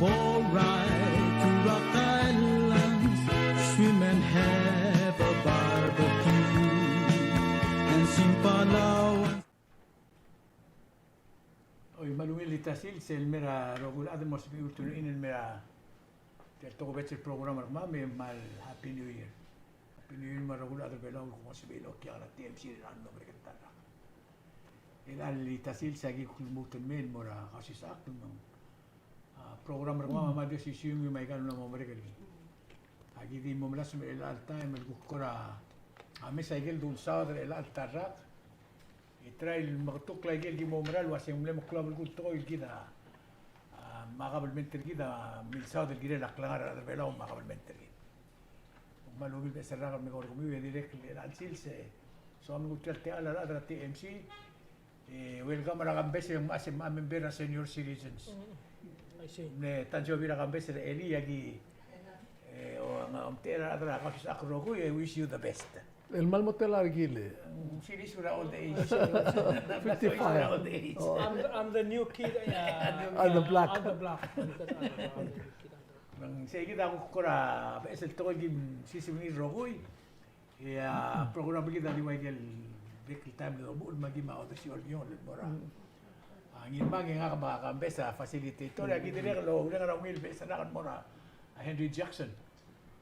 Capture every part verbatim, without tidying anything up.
All right, to Rock Island, swim and have a barbecue. And sing Palau. Oi, me a ungil el ta sils el mo er a rokui el chad el mo sebechir el tune in el mo er tia el tokubets el program er kemam, me kmal Happy New Year. Happy New Year me a rokui el chad er a Belau el kmo sebechir el okiu er a T M C er a mlo merek el ta el rak. El chelecha el ta sils a ki kuk lmuut el mei el mo er a Kausisechakl me ng a program er kemam a mle di osisiu me aika el mla mo merek el. Aki di mo melasem er chelecha el taem el kuk kora mesa aike el dulsaod er chelecha el ta el rak. E try el meketukl aike el ki mo mera el uasei ng mle meklou a belkul el tekoi el kid a, a, me a kabelment er kid a milsaod el kirel a klengar er a rechad er a Belau me a kabelment er kid. Me a ungil beches el rak el mei er kemiu e dirrek el chelecha el sils e soam el nguu tia el techall a rechad er a T M C. E welcome er a Kambes e ng mechas e mla member er a senior citizens. Mm, I see. Mle tansiobi er a Kambes er a Eli, aki, e, o, ng, omtechei er a rechad er a Kausisechakl el rokui, e wish you the best. El kmal mo tela er kid e. Mm, serious er a old age. Fifty-five. Old age. Oh. I'm the, I'm the new kid, uh, On the block. On the block. I'm the, I'm the new kid on the block. Me ng sei kid a kuk kora beches el tekoi el kim siseb er ngii el rokui. E a program er kid a di ua ikel bek el taem el domuchel me aki me a odesiu el kingall el mo er a. Mm. A, Ngirmang e ngak me a Kambes a facilitator, e aki dirrek el oureng er a ungil beches el rak el mo er a Henry Jackson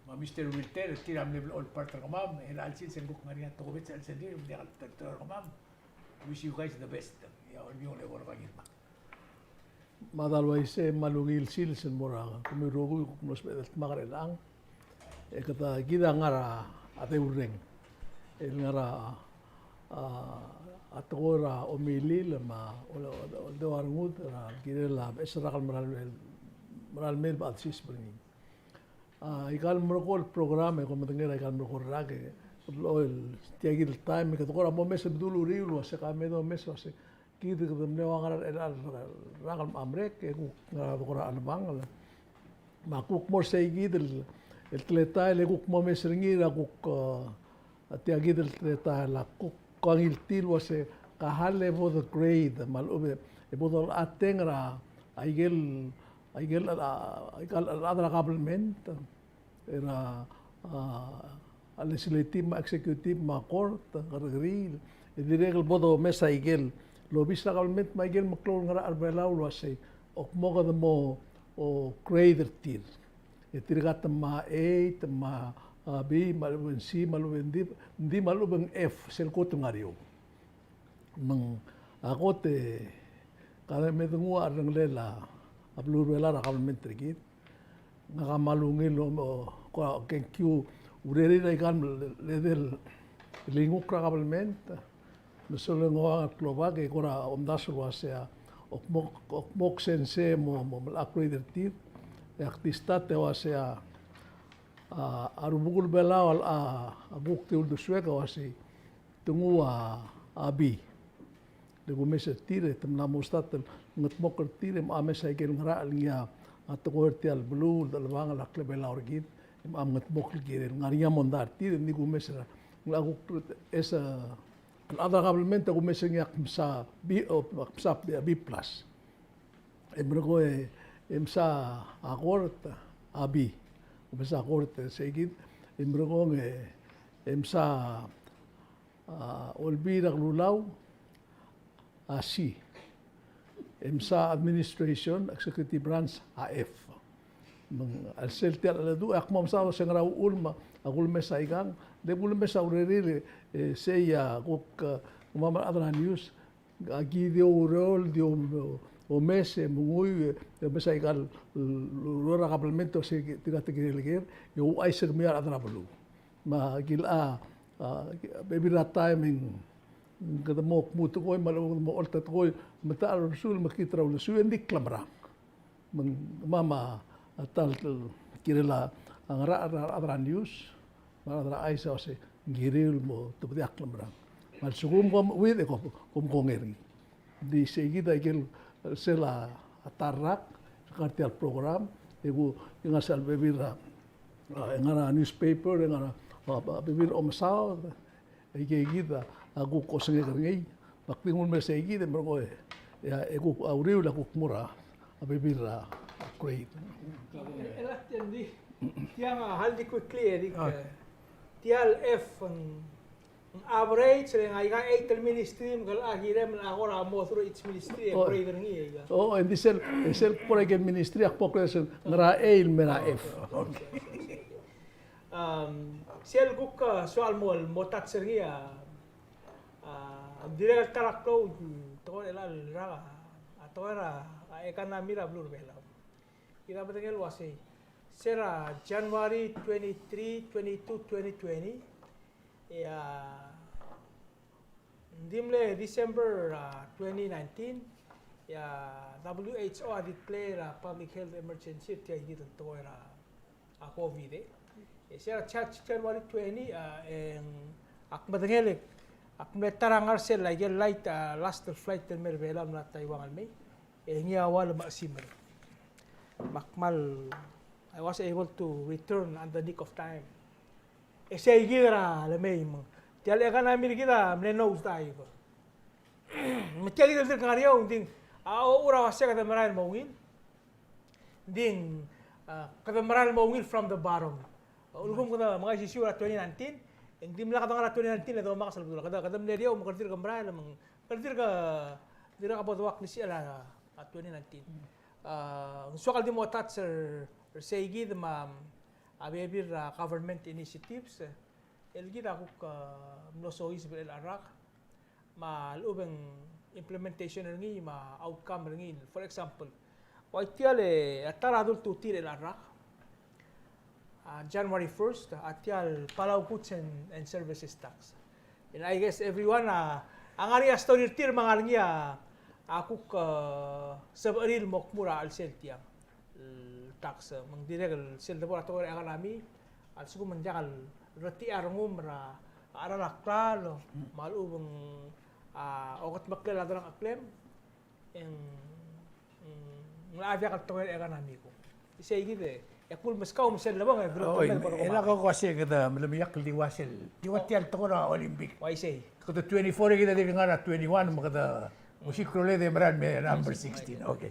me a Mister Wilter, tir a mle blechoel el part er kemam, e chelecha el sils e ng kuk ngar er ngii a tokubets el sel tir, me ng diak el director er kemam. Wish you guys the best. E a olbiil e bo er a Ngirmang. Me a dal uaisei me a ungil sils el mo er kemiu el rokui el kuk mlo sebeched el dmak er chelechang. E kede kid a ngar er a deurreng el ngar er a, a, a tekoi er a omilil me a ol-, ol-, oldeu a rengud er a kirel a beches el rak el mera el, mera el mei el bechad siseb er ngii. A, aika el merekong el program e kom medengei er aika el merekong el rak e, el, tia kid el taem e kede kora mo omes el bedul uriul el uasei ka me domes el uasei kid kede mle ua ngera el, el, el rak el mla merek, e kuk ngar er a kora chelebangel. Me a kuk mo er sei kid el, el teletael e kuk mo omes er ngii er a kuk, e, tia kid el teletael a kuk kongil tir el uasei ka hal e bo de grade, me a lechub e bo dolekateng er a, aikel, aikel, a, aika el chad er a government. Er a, a, legislative me a executive me a court, kerrekeriil, e dirrek el bo domes aikel lobis er a government me aikel meklou el ngar er a Belau el uasei, ok mo kede mo, o, grade er tir. E tirka te me a A, te me a, a, B, me a lechub e ng C, me a lubeng D, D me a lubeng F, sel kot el ngar er eou. Me ng, a kot e, ka me denguu a cherrengelel a beluu er a Belau er a government er kid. Ngak a kmal ungil el, o, ko, thank you. Urerir aika el mle, mle, mle nguk er a government. Me sel lengoang el klobak e kora omdasu el uasei a, ok mo, ok mo ksense mo, mo, mo upgrade er tir. E ak di start e uasei a, a, a rubekul Belau a, a, a kuk di uldesuek a uasei te nguu a, a B. Le kumes er tir e te mla mo start el mengetmokl er tir e momes aikel ngerachel el ngii a tekoi er tia el beluu, el chelebangel a klebelau er kid, e mo mengetmokl el kirel ngar er ngii a mondai er tir, e ng di kumes er a, ng locha kuk es a, el chad er a government a kumes er ngii a kmsa B, o, kmsa B plus. E merekong e, e msa a court a B. Kumes a court e sei kid, e merekong e, e msa a, Olbiil er a Kelulau a C. E msa administration, executive branch a F. Me ng a sel tia el cheldecheduch e ak mo msa el se ngera uchul me a kulemes aikang, le kulemes a urerir e, e sei a kuk, e, kemam a rechad er a news, aki di oureor, di o-, omes e menguiu, e omes aika el, el, el ureor er a kabelment el se tirka te kirel ker, e ouchais er kemiu a rechad er a beluu. Me aki locha, a, bebil er a taem e ng kede mo kmu tekoi, me a lechub e kede mo oltak tekoi, me te a uldesuel, me kid er a uldesuel, e ng di klemerang. Me ng kemam a ta el kirel a ngerachel er a rechad er a news, me a rechad er a chais a uasei, ng kiriu el mo tebedii a klemerang. Me a lsekum kom, with, e kom, kom kongei er ngii. Di sei kid a ikel sel a ta el rak, se kar tia el program, e ku, e ngar sel bebil er a, a, e ngar er a newspaper, e ngar er a, a, a, bebil er a omesaod, e ikei kid a, a kuk osengek er ngii, me ak di nguu el mei er sei kid, e merekong e, e, e kuk a uriul a kuk mo er a, a bebil er a, Great. El, el, tiang di, tiang a, hal di quickly, Eric. Ah. Eh, tia el F ng, ng average, le ng aika eight el ministry, me ng kora mo through each ministry, e grade er ngii, e. Oh, and this el, this el kora aike el ministry, ak bo kora sel, ngera A el mera F. Okay. Um, sel kuk, uh, soal mo, mo touch er ngii a, uh, dirrek el ta er a klou, tekoi er a, a tekoi er a, a economy er a beluu er a Belau. Kid a medengei el uasei, se er a January twenty-three, twenty-two, twenty twenty, e a, ng di mle December, a, twenty nineteen, e a W H O a declare a public health emergency er tia kid el tekoi er a, a, COVID, e. E se er a Jan-, January twenty, a, e ng, ak medengei el, ak mle ta er a ngar er sel, aike el flight, a, last flight el mei er a Belau el mla Taiwan el mei. E ngii a ua le mechesimer. Me ak kmal, I was able to return on the nick of time. E sei kid er a lemei me ng tia el economy er kid a mle nose dive. Me tia kid el dirk ngar er eou, ng di, a, o, ua se kede merael el mo ungil. Ng di, a, kede merael el mo ungil from the bottom. A, ulekum kede mengai sisiu er a twenty nineteen, e ng di mla kede ngar er a twenty nineteen le domak sel bedul. Kede, kede mle er eou me kede dirk merael me ng, kede dirk, dirk bo doak klisichel a, a twenty nineteen. A, ng soak el di mo touch er, er sei kid me a, a bebil er a government initiatives, e, el kid a kuk, a, mlo soiseb er chelecha el rak, me a lechub e ng implementation er ngii, me a outcome er ngii. For example, ua tia el, a ta er a dultutii er chelecha el rak, a, January first, a tia el Palau Goods and, and Services Tax. And I guess everyone, a, a ngar er ngii a story er tir me a ngar er ngii a, a kuk, a, sebechir el mo kmu er a chelsel tiang el tax, me ng dirrek el sel debo er a tekoi er a economy, a lsekum ng diak el retiang a rengum er a cheral a klalo, me a lechub e ng, a, okedmeklel a delengcheklem, e ng, ng locha diak el tekoi er a economy. Isei kid e, e kuk meskau me sel lebong, e, oh, e, e lak ko uase kede melemiakl el di ua sel, di ua tia el tekoi er a Olympic. Ua isei. Kede twenty-four e kid a dirk ngar er a twenty-one, me kede osiik a rolel e de merael el me number sixteen. Okay.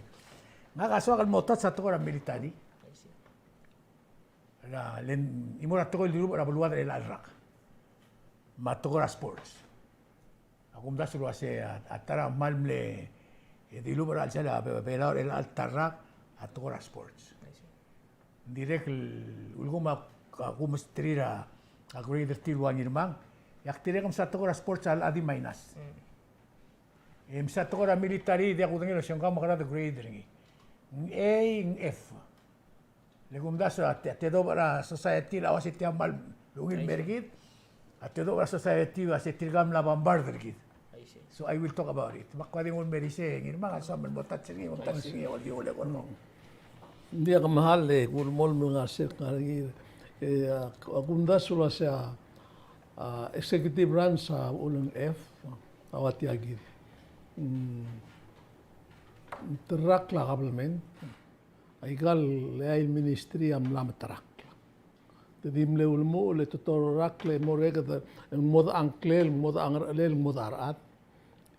Ngak a soak el mo touch a tekoi er a military. Ua isei. Er a, le ng mo er a tekoi el dilubech er a beluad er chelecha el rak. Me a tekoi er a sports. A kumdasu el uase a, a ta er a kmal mle, e, dilubech er a chelsel a Be-, Belau er chelecha el ta el rak, a tekoi er a sports. Ng dirrek el ulekum a, a kumesterir a, a grade er tir el ua Ngirmang, e ak dirrek el mesa tekoi er a sports a, a di minus. Mm. E mesa tekoi er a military, diak kudengei el uase ng kau me a kora grade er ngii. Ng A, ng F. Le kumdasu a te, a tedobech er a society el uase tia kmal ungil el mer kid. A tedobech er a society el uase tirka mla bombard er kid. I see. So I will talk about it. Me ak kora di nguu el mer isei, Ngirmang, a soam el mo touch er ngii, mo touch er ngii, o di ule ko. Ng diak kemechall e, kuk mo mle ngar er sel ngar er ngii. E, a, a kumdasu el uase a, a, executive branch a uchul e ng F, a ua tia kid. Mm, ng terrekokl a government. Aika el, eai el ministry a mla meterekokl. Te di mle ulemuchel e te torerakl e mo er kede, e ng mo dechang a ngklel, ng mo dechang a ngerchelel, ng mo dechang a rechad.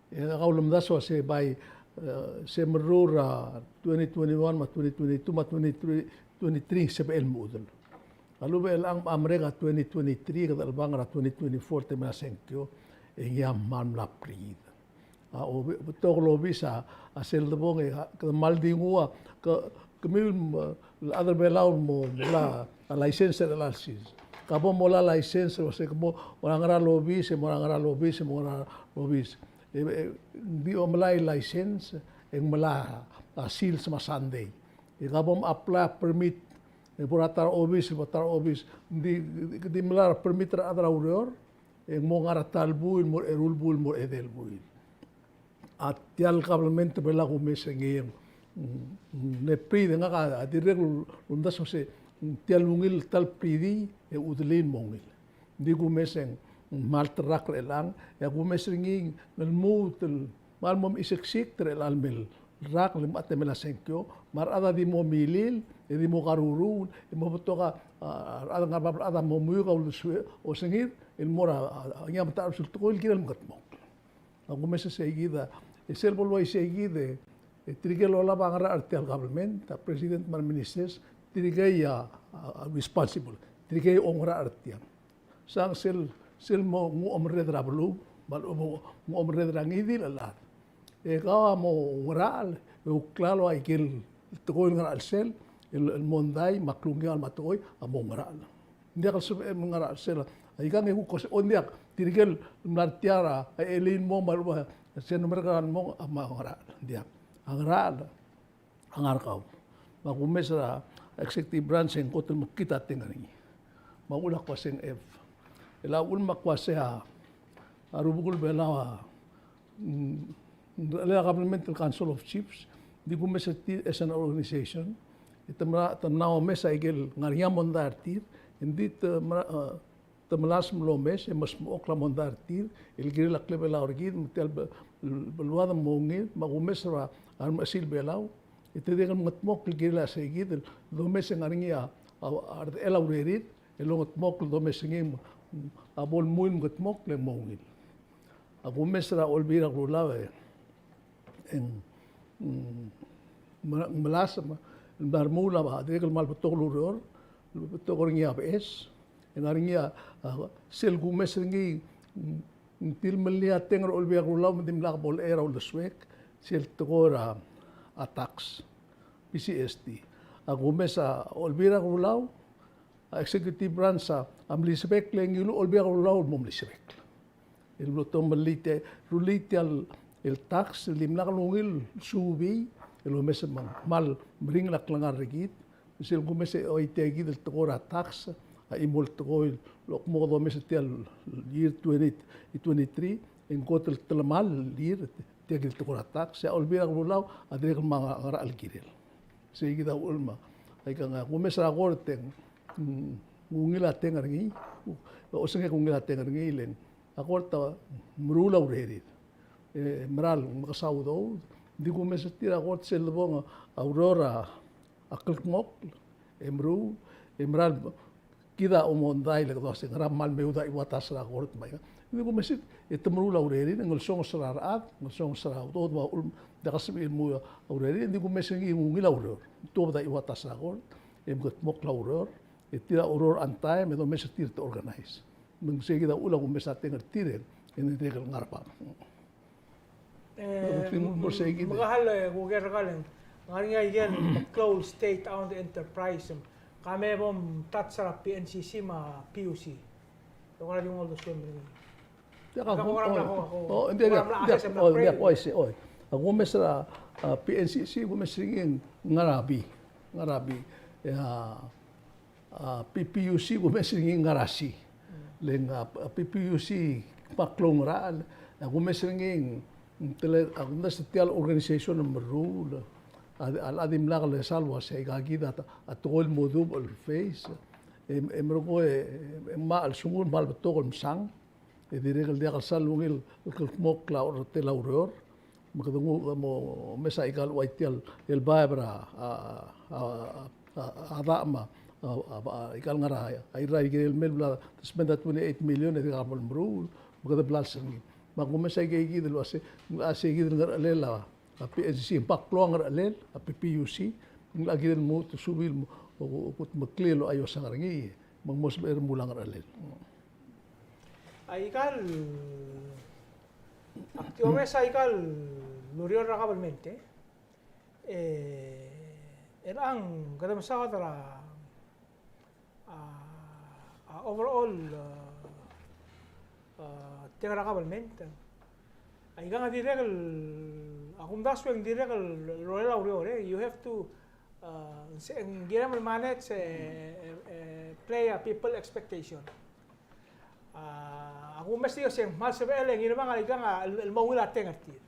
E kau lemdasu a se bai, e, se meruul er a twenty twenty-one me a twenty twenty-two me a twenty twenty-three sebechel el mo uchul. A lechub e chelechang a merek a twenty twenty-three, kede chelebangel er a twenty twenty-four te mei a sengkio, e ngii a kmal mla priid. A, o, betok el obis a, a sel debong e, a, kede kmal di nguu a, ke, kemiu el, m, el chad er a Belau el mo, mo melai a license er chelecha el sils. Ka bo molai a license, el uase ke mo, mo er a ngera el obis, e mo er a ngera el obis, e mo er a ngera el obis. E, e, ng di omelai a license, e ng melai a, a sils me a Sunday. E ka bo m apply a permit, e bo er a ta er a obis, bo er a ta er a obis. Ng di, di, di melai a permit er a rechad er a ureor, e ng mo ngar er a ta el buil, mo er a eru el buil, mo er a edei el buil. A tia el government er a Belau a kumes er ngii, mm, mm, mle priid. Ngak a dirrek el omdasu el uase, mm, tia el ungil, ta el priid e chudelii el mo ungil. Ng di kumes e ng, mm, kmal terrekokl er chelechang, e a kumes er ngii el lmuut el kmal mo mechiseksikt er chelecha el mei el rak, le mei a temel a sengkio, me a rechad a di mo milil, e di mo karuruul, e mo betok a, a, a rechad, ngar er a bab el chad a mo muik a uldesuel, osengir, el mo er a, a, a, ngii a metacherbesul tekoi el kirel mekedmokl. A kumes e sei kid a, e sel bo el uaisei kid e, E tirke el olab a ngerachel er tia el government, a president me a reministers, tirke a, a, a responsible, tirke a oungerachel er tiang. Sang sel, sel mo nguomerreder er a beluu, me a lechub e mo nguomerreder er a ngii di el chad. E kau a mo oungerachel, e ouklalo a ikel tekoi el ngerachel sel, el, el mondai, me a klungiaol me a tekoi, a mo oungerachel. Ng diak el sebechem el ngerachel sel, a ikang e kuk kose, o ng diak, tirke el mla er tia er a, a elii el mong, me a lechub e, se el merek el mong, a mo oungerachel, ng diak. A ngerachel a ngar er kau. Me a kumes er a executive branch e ng kot el mekngit a teng er ngii. Me a uchul a kmo se ng F. El a uchul me a kmo se a, a rubekul Belau a, mm, ng, a government el Council of Chiefs, di kumes er tir as an organization. E te mla, te mla omes a ikel ngar er ngii a mondai er tir, e ng di te mla, eh, te melasem el omes e mesmechokl a mondai er tir el kirel a klebelau er kid, me tia el be-, beluad a mo ungil, me a kumes er a, a remechesil Belau, e te dirrek el mengedmokl el kirel a seikid el domes e ng ngar er ngii a, a, a redechel a urerir, el ongedmokl el domes er ngii, a bo lemuil el mengedmokl e mo ungil. A kumes er a Olbiil er a Kelulau e ng, mm, me-, melasem el mla remuul a dirrek el kmal betok el ureor, el betok er ngii a beches, e ng ngar er ngii a, a, sel kumes er ngii, mm, ng tilemellii a teng er a Olbiil er a Kelulau me dimlak bo lechei er a uldesuek, sel tekoi er a, a tax, P G S T. A kumes a Olbiil er a Kelulau, a executive branch a, a mlisebekl e ngiluu a Olbiil er a Kelulau el mo mlisebekl. El blo tomellii tia, rullii tia el, el tax, el dimlak el ungil subii, el omes me ng kmal meringel a klengar er kid, sel kumes e oitii kid el tekoi er a tax, a chimo el tekoi el kmo domes er tia el year twenty twenty-three, e ng kot el telemall el year, tia kid el tekoi er a tax, e a Olbiil er a Kelulau a dirrek el mo ngerachel el kirel. Sei kid a uchul me a, aikang a kumes er a kort e ng, mm, ungil a teng er ngii, osengek ungil a teng er ngii, le ng a kort a meruul a urerir. E meral mekesai a udoud, di kumes er tir a kort sel lebong a ureor a kldmokl, e meruul, e meral kid a omondai el kede uase ngera kmal me udoud a chiuatas er a kort me aika. Di kumes er tir, e te meruul a urerir, e ng ngesonges er a rechad, ngesonges er a udoud, me a uchul me diak el sebechir el meruul a urerir, di kumes er ngii e ng ungil a ureor. Tuobed a chiuatas er a kort, e mekldmokl a ureor, e tir a oureor on time, e domes er tir te organize. Me ng sei kid a uchul a kumes a teng er tir e ng dirrek el ngar er a bab. E, me kuk sei kid. Me kau el, e, kuker er kau el, ngar er ngii a ikel meklou el state owned enterprise. Ka me bo mtouch er a P N C C me a P U C. Kora di nguu a uldesuem er ngii. Diak a, o, o, o, diak, diak, o, diak, o, oi, sei, oi. A kumes er a, a, P N C C, kumes er ngii ngar er a B, ngar er a B. E a, a, P P U C, kumes er ngii ngar er a C. Le ng, a, P P U C, kmal klou el ngerachel, a, kumes er ngii, ng tele, a, kumes er tia el organization el meruul, a, a, a dimlak el sal uase aika kid a, a tekoi el mo double face. E, e merekong e, e, me a chelsengul me a lebetok el msang. E dirrek el diak el sal ungil el kldmokl a orretel a ureor. Me kede nguu, mo mesa aika el uai tia el baeb er a, a, a, a, a, a dam a, a, a, aika el ngar er a, a, irrai el kirel el mei el bla de spend a twenty-eight million, e dirkak bo lemeruul, me kede bla lsengil. Me a kumes aika kid el uase, a sei kid el ngerchelel a, a P N C C, me a klou a ngerchelel a P P U C, ng kirel el lmuut el subii el mo, o, o, kudmeklii el oiosang er ngii, me ng mo sebechir el remuul a ngerchelel. Aika el, ak di omes aika el ureor er a kabelment, e. E, er a ng kede mesaod er a, a, a overall, a, a, teng er a kabelment. Aika ng dirrek el, a kumdasu e ng dirrek el rolel a ureor, e. You have to, a, se, ng kirem el manage, e, e, e, play a people expectation. A, a kumes e ng kmal sebechel e ng ngii me ng aika el, el mo ungil a teng er tir.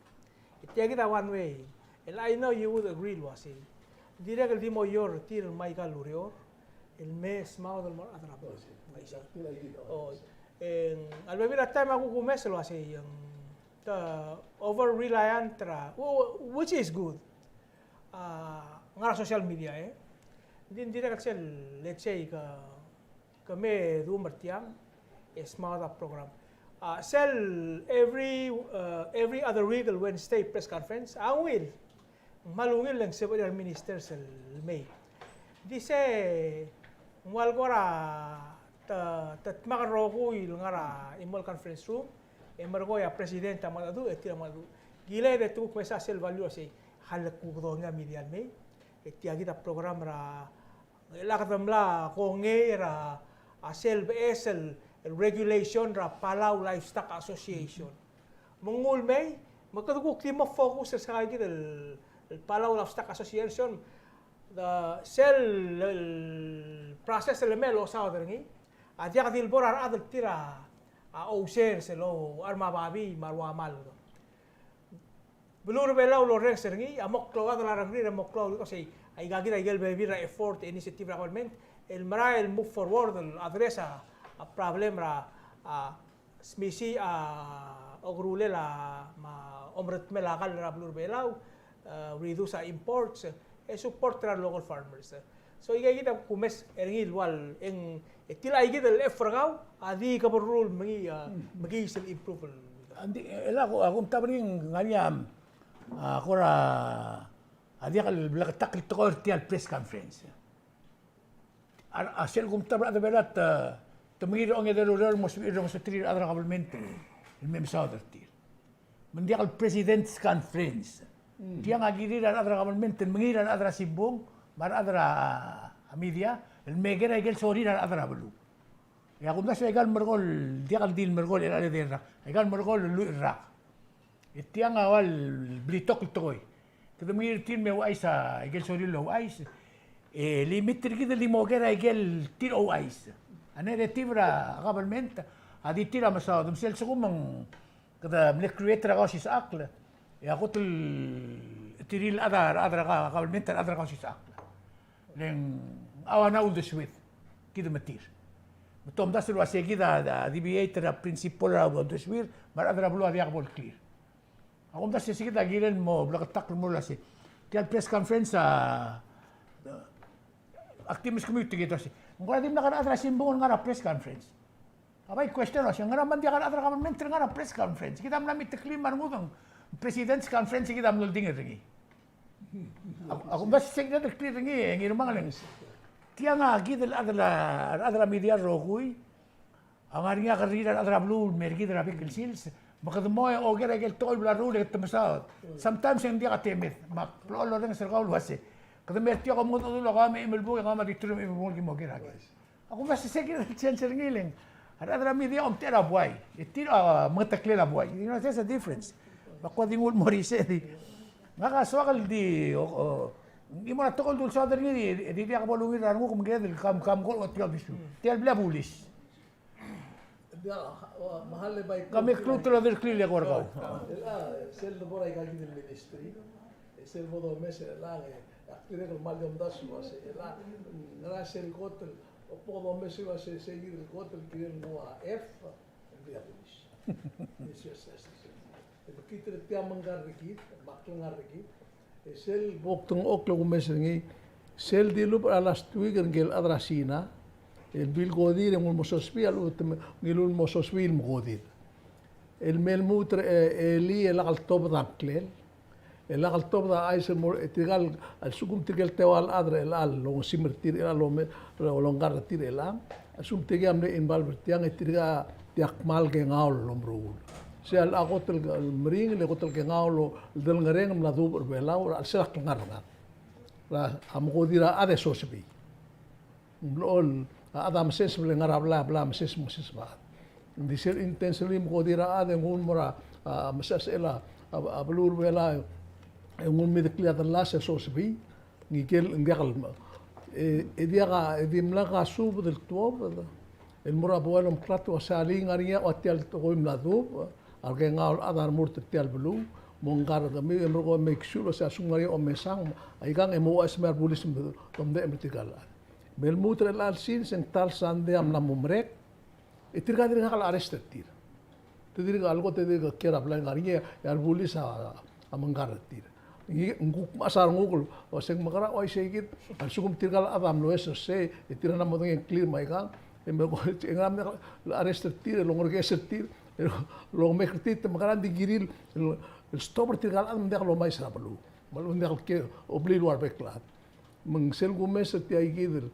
E tia kid a one way. And I know you would agree el uasei, dirrek el di mo oureor er tir el me aika el ureor el me smaod el mo er a rechad er a beluu. O, e ng, a lebebil er a taem a kuk kumes el uasei, e ng, te over reliant er a, wh-, which is good. A, ngar er a social media, e. Ng di, ng dirrek el sel, let's say, ke ke me duum er tiang, e smaod a program. A, sel every, a, every other week el Wednesday press conference, a ungil. Kmal ungil e ng sebechir a reministers el mei. Di se ng ua el kora te, te dmak el rokui el ngar er a chimo el conference room, e merekong e a president a mengedecheduch, e tir a mengedecheduch. Ngilai e te kuk mesa sel value el uasei, a lak kuk dongai a media el mei, e tia kid a program er a, e lak de mla kongei er a, a sel beches el, el regulation er a Palau Livestock Association. Me ng mei, me kede kuk di mo focus er sel kid el, el Palau Livestock Association, the, sel, el process el mei el osaod er ngii, a diak di lebo er a rechad el tir a, a ousers el ouchar me a babii me a ruamal. Beluu er a Belau el orrenges er ngii, a mo klou a chad el rengrir, a mo klou a chad el uasei, aika kid a ikel bebil er a effort, initiative er a government, el merael el move forward, el address a, a problem er a, a, smisiich a okerulel a, me a omeredmel a kall er a beluu er a Belau, e, reduce a imports, e support er a local farmers. So, aika kid a kumes er ngii el ua el, e ng, e tia kid el effort er kau, a di keberrul me ngii, a, me ngii sel improve el. Ng di, e, el a ku, a kumtab er ngii ng ngar er ngii a, a, kora, a diak el bleketakl el tekoi er tia el press conference. A, a sel kumtab er a rechad er a Belau te, te mengiil er a ongedei el ureor el mo sebechir el rongesoterir a rechad er a government el me mesaod er tir. Me ng diak el president's conference. Tiang a kirir a rechad er a government el mengiil a rechad er a simbung me a rechad er a media el meker a ikel sorir a rechad er a beluu. E a kumdasu e aika el merekong, diak el di el merekong el chelecha el edei el rak. Aika el merekong el lluich el rak. E tiang a ua el blitokl el tekoi. Kede mengiil er tir el me ouchais a ikel sorir el ouchais. E limit er kid el di mo oker a ikel tir ouchais. A narrative er a government a di tir a mesaod. Me sel lsekum ng kede mle create er a kausisechakl, e a kot el tir el chad er a, chad er a government a rechad er a kausisechakl. Le ng a ua uldesuir kid me tir. Me te omdasu el uasei kid a, a deviate er a principle er a uldesuir, me a rechad er a beluu a diak bo el clear. A kumdasu e se kid a kirel el mo bleketakl el mo uasei. Tia el press conference a, a kdi meskemiu tia kid el uasei. Ng kora dimlak a rechad er a simbung el ngar er a press conference. A bai question el uasei, ngera me ng diak a rechad er a government el ngar er a press conference? Kid a mla meet el klim a rengud, ng president's conference kid a mle oldingel er ngii. A, a kumdasu e se kid a clear er ngii, e ngii a remengeleng. Tiang a kid el chad er a, chad er a media el rokui a ngar er ngii a kerrir a rechad er a beluu el mer kid er a bek el sils. Me kede mo oker a ikel tekoi el bla leruul e kede mesaod. Sometimes e ng diak a temed. Me a blechoel el orrenges er kau el uasei, kede mer tia, kom mengedecheduch el kau a mei el buk, e kau me a di teruich me a eim el buk el ki mo oker a kid. A kumdasu e se kid el change er ngii, le ng a rechad er a media a omtechei er a buai, e tir a mengeteklel a buai. You know, there's a difference. Me ak ua di nguu el mo er isei, di ngak a soak el di, o, o, ng di mo er a tekoi el dulsaod er ngii, di, di diak bo lungil er a renguk me ng kired el kam, kam ko ua tia el issue. Tia el blil a bulis. Ka me klou el olderklir el eko er kau. Sel debo er aika kid el ministry, e sel bo domes er chelechang, e ak dirrek el kmal di omdasu el uasei, e chelechang, ngera sel kot el bo domes el uasei, se kid el kot el kirel nguu a F, el di a bulis. Yes, yes, yes, yes. E bekid er tia me ng ngar er kid, me a klengar er kid. E sel bo kdengchokl e kumes er ngii, sel dilubech er a last week er ngike el chad er a Sina, el Bill Godir e nguu el mo Sosebii, a lechub e te me, ngiluu el mo Sosebii el mo Godir. El me lmuut er a, e, elii e lak el tobed a ngklel, e lak el tobed a chais el mo, e tirka el, a lsekum tirke el teua el chad er chelecha el longesim er tir, el lome, longkar er tir er chelechang, a lsekum tirke a mle involve er tiang, e tirka a diak kmal kengaol el omeruul. Sei a kot el meringel, e kot el kengaol el delengerenger el mla dubech er Belau er a chelsel a klengar er ngak. Er a, a mekodir a chad e Sosebii. Ng blechoel a chad a meseseb, le ngar er a blai a blai a meseseb, meseseb a chad. Ng di sel intentionally mekodir a chad e nguu el mo er a, a, meseseb er a, a, a beluu er Belau, e nguu el mideklii a dellas e Sosebii. Ngikel, ng diak el, e, e diak a, e dimlak a subed el tuobed el mo er a buai el omeklatk el uasei alii, ng ngar er ngii a ua tia el tekoi el mla dubech, a rekengaol el chad a remurt er tia el beluu, mo ngkar er kemiu, e merekong e make sure el uasei a lsekum ng ngar er ngii a omesang, aikang e mo ouchais el mei a rebulis me domdechem er tirka el chad. Me lmuut er chelecha el sils e ng ta el sandei a mla mo merek, e tirka a dirkak el arrest er tir. Te dirk a leko, te dirk kiei er a blai, ng ngar er ngii, e a rebulis a, a mengkar er tir. Ng, ng kuk mechas a renguk el uasei ng mekerang, uaisei kid, a lsekum tirka el chad a mlo oes er sei, e tir a mla modengei a ngklir me aikang, e merekong, e ngera me ng diak el arrest er tir, e longerekes er tir, e longemek er tir, te mekerang, ng di kirir el, el stop er tirka el chad me ng diak lomais er a beluu. Me a lechub e ng diak el ke obliil ua rebek el chad. Me ng sel kumes er tia kid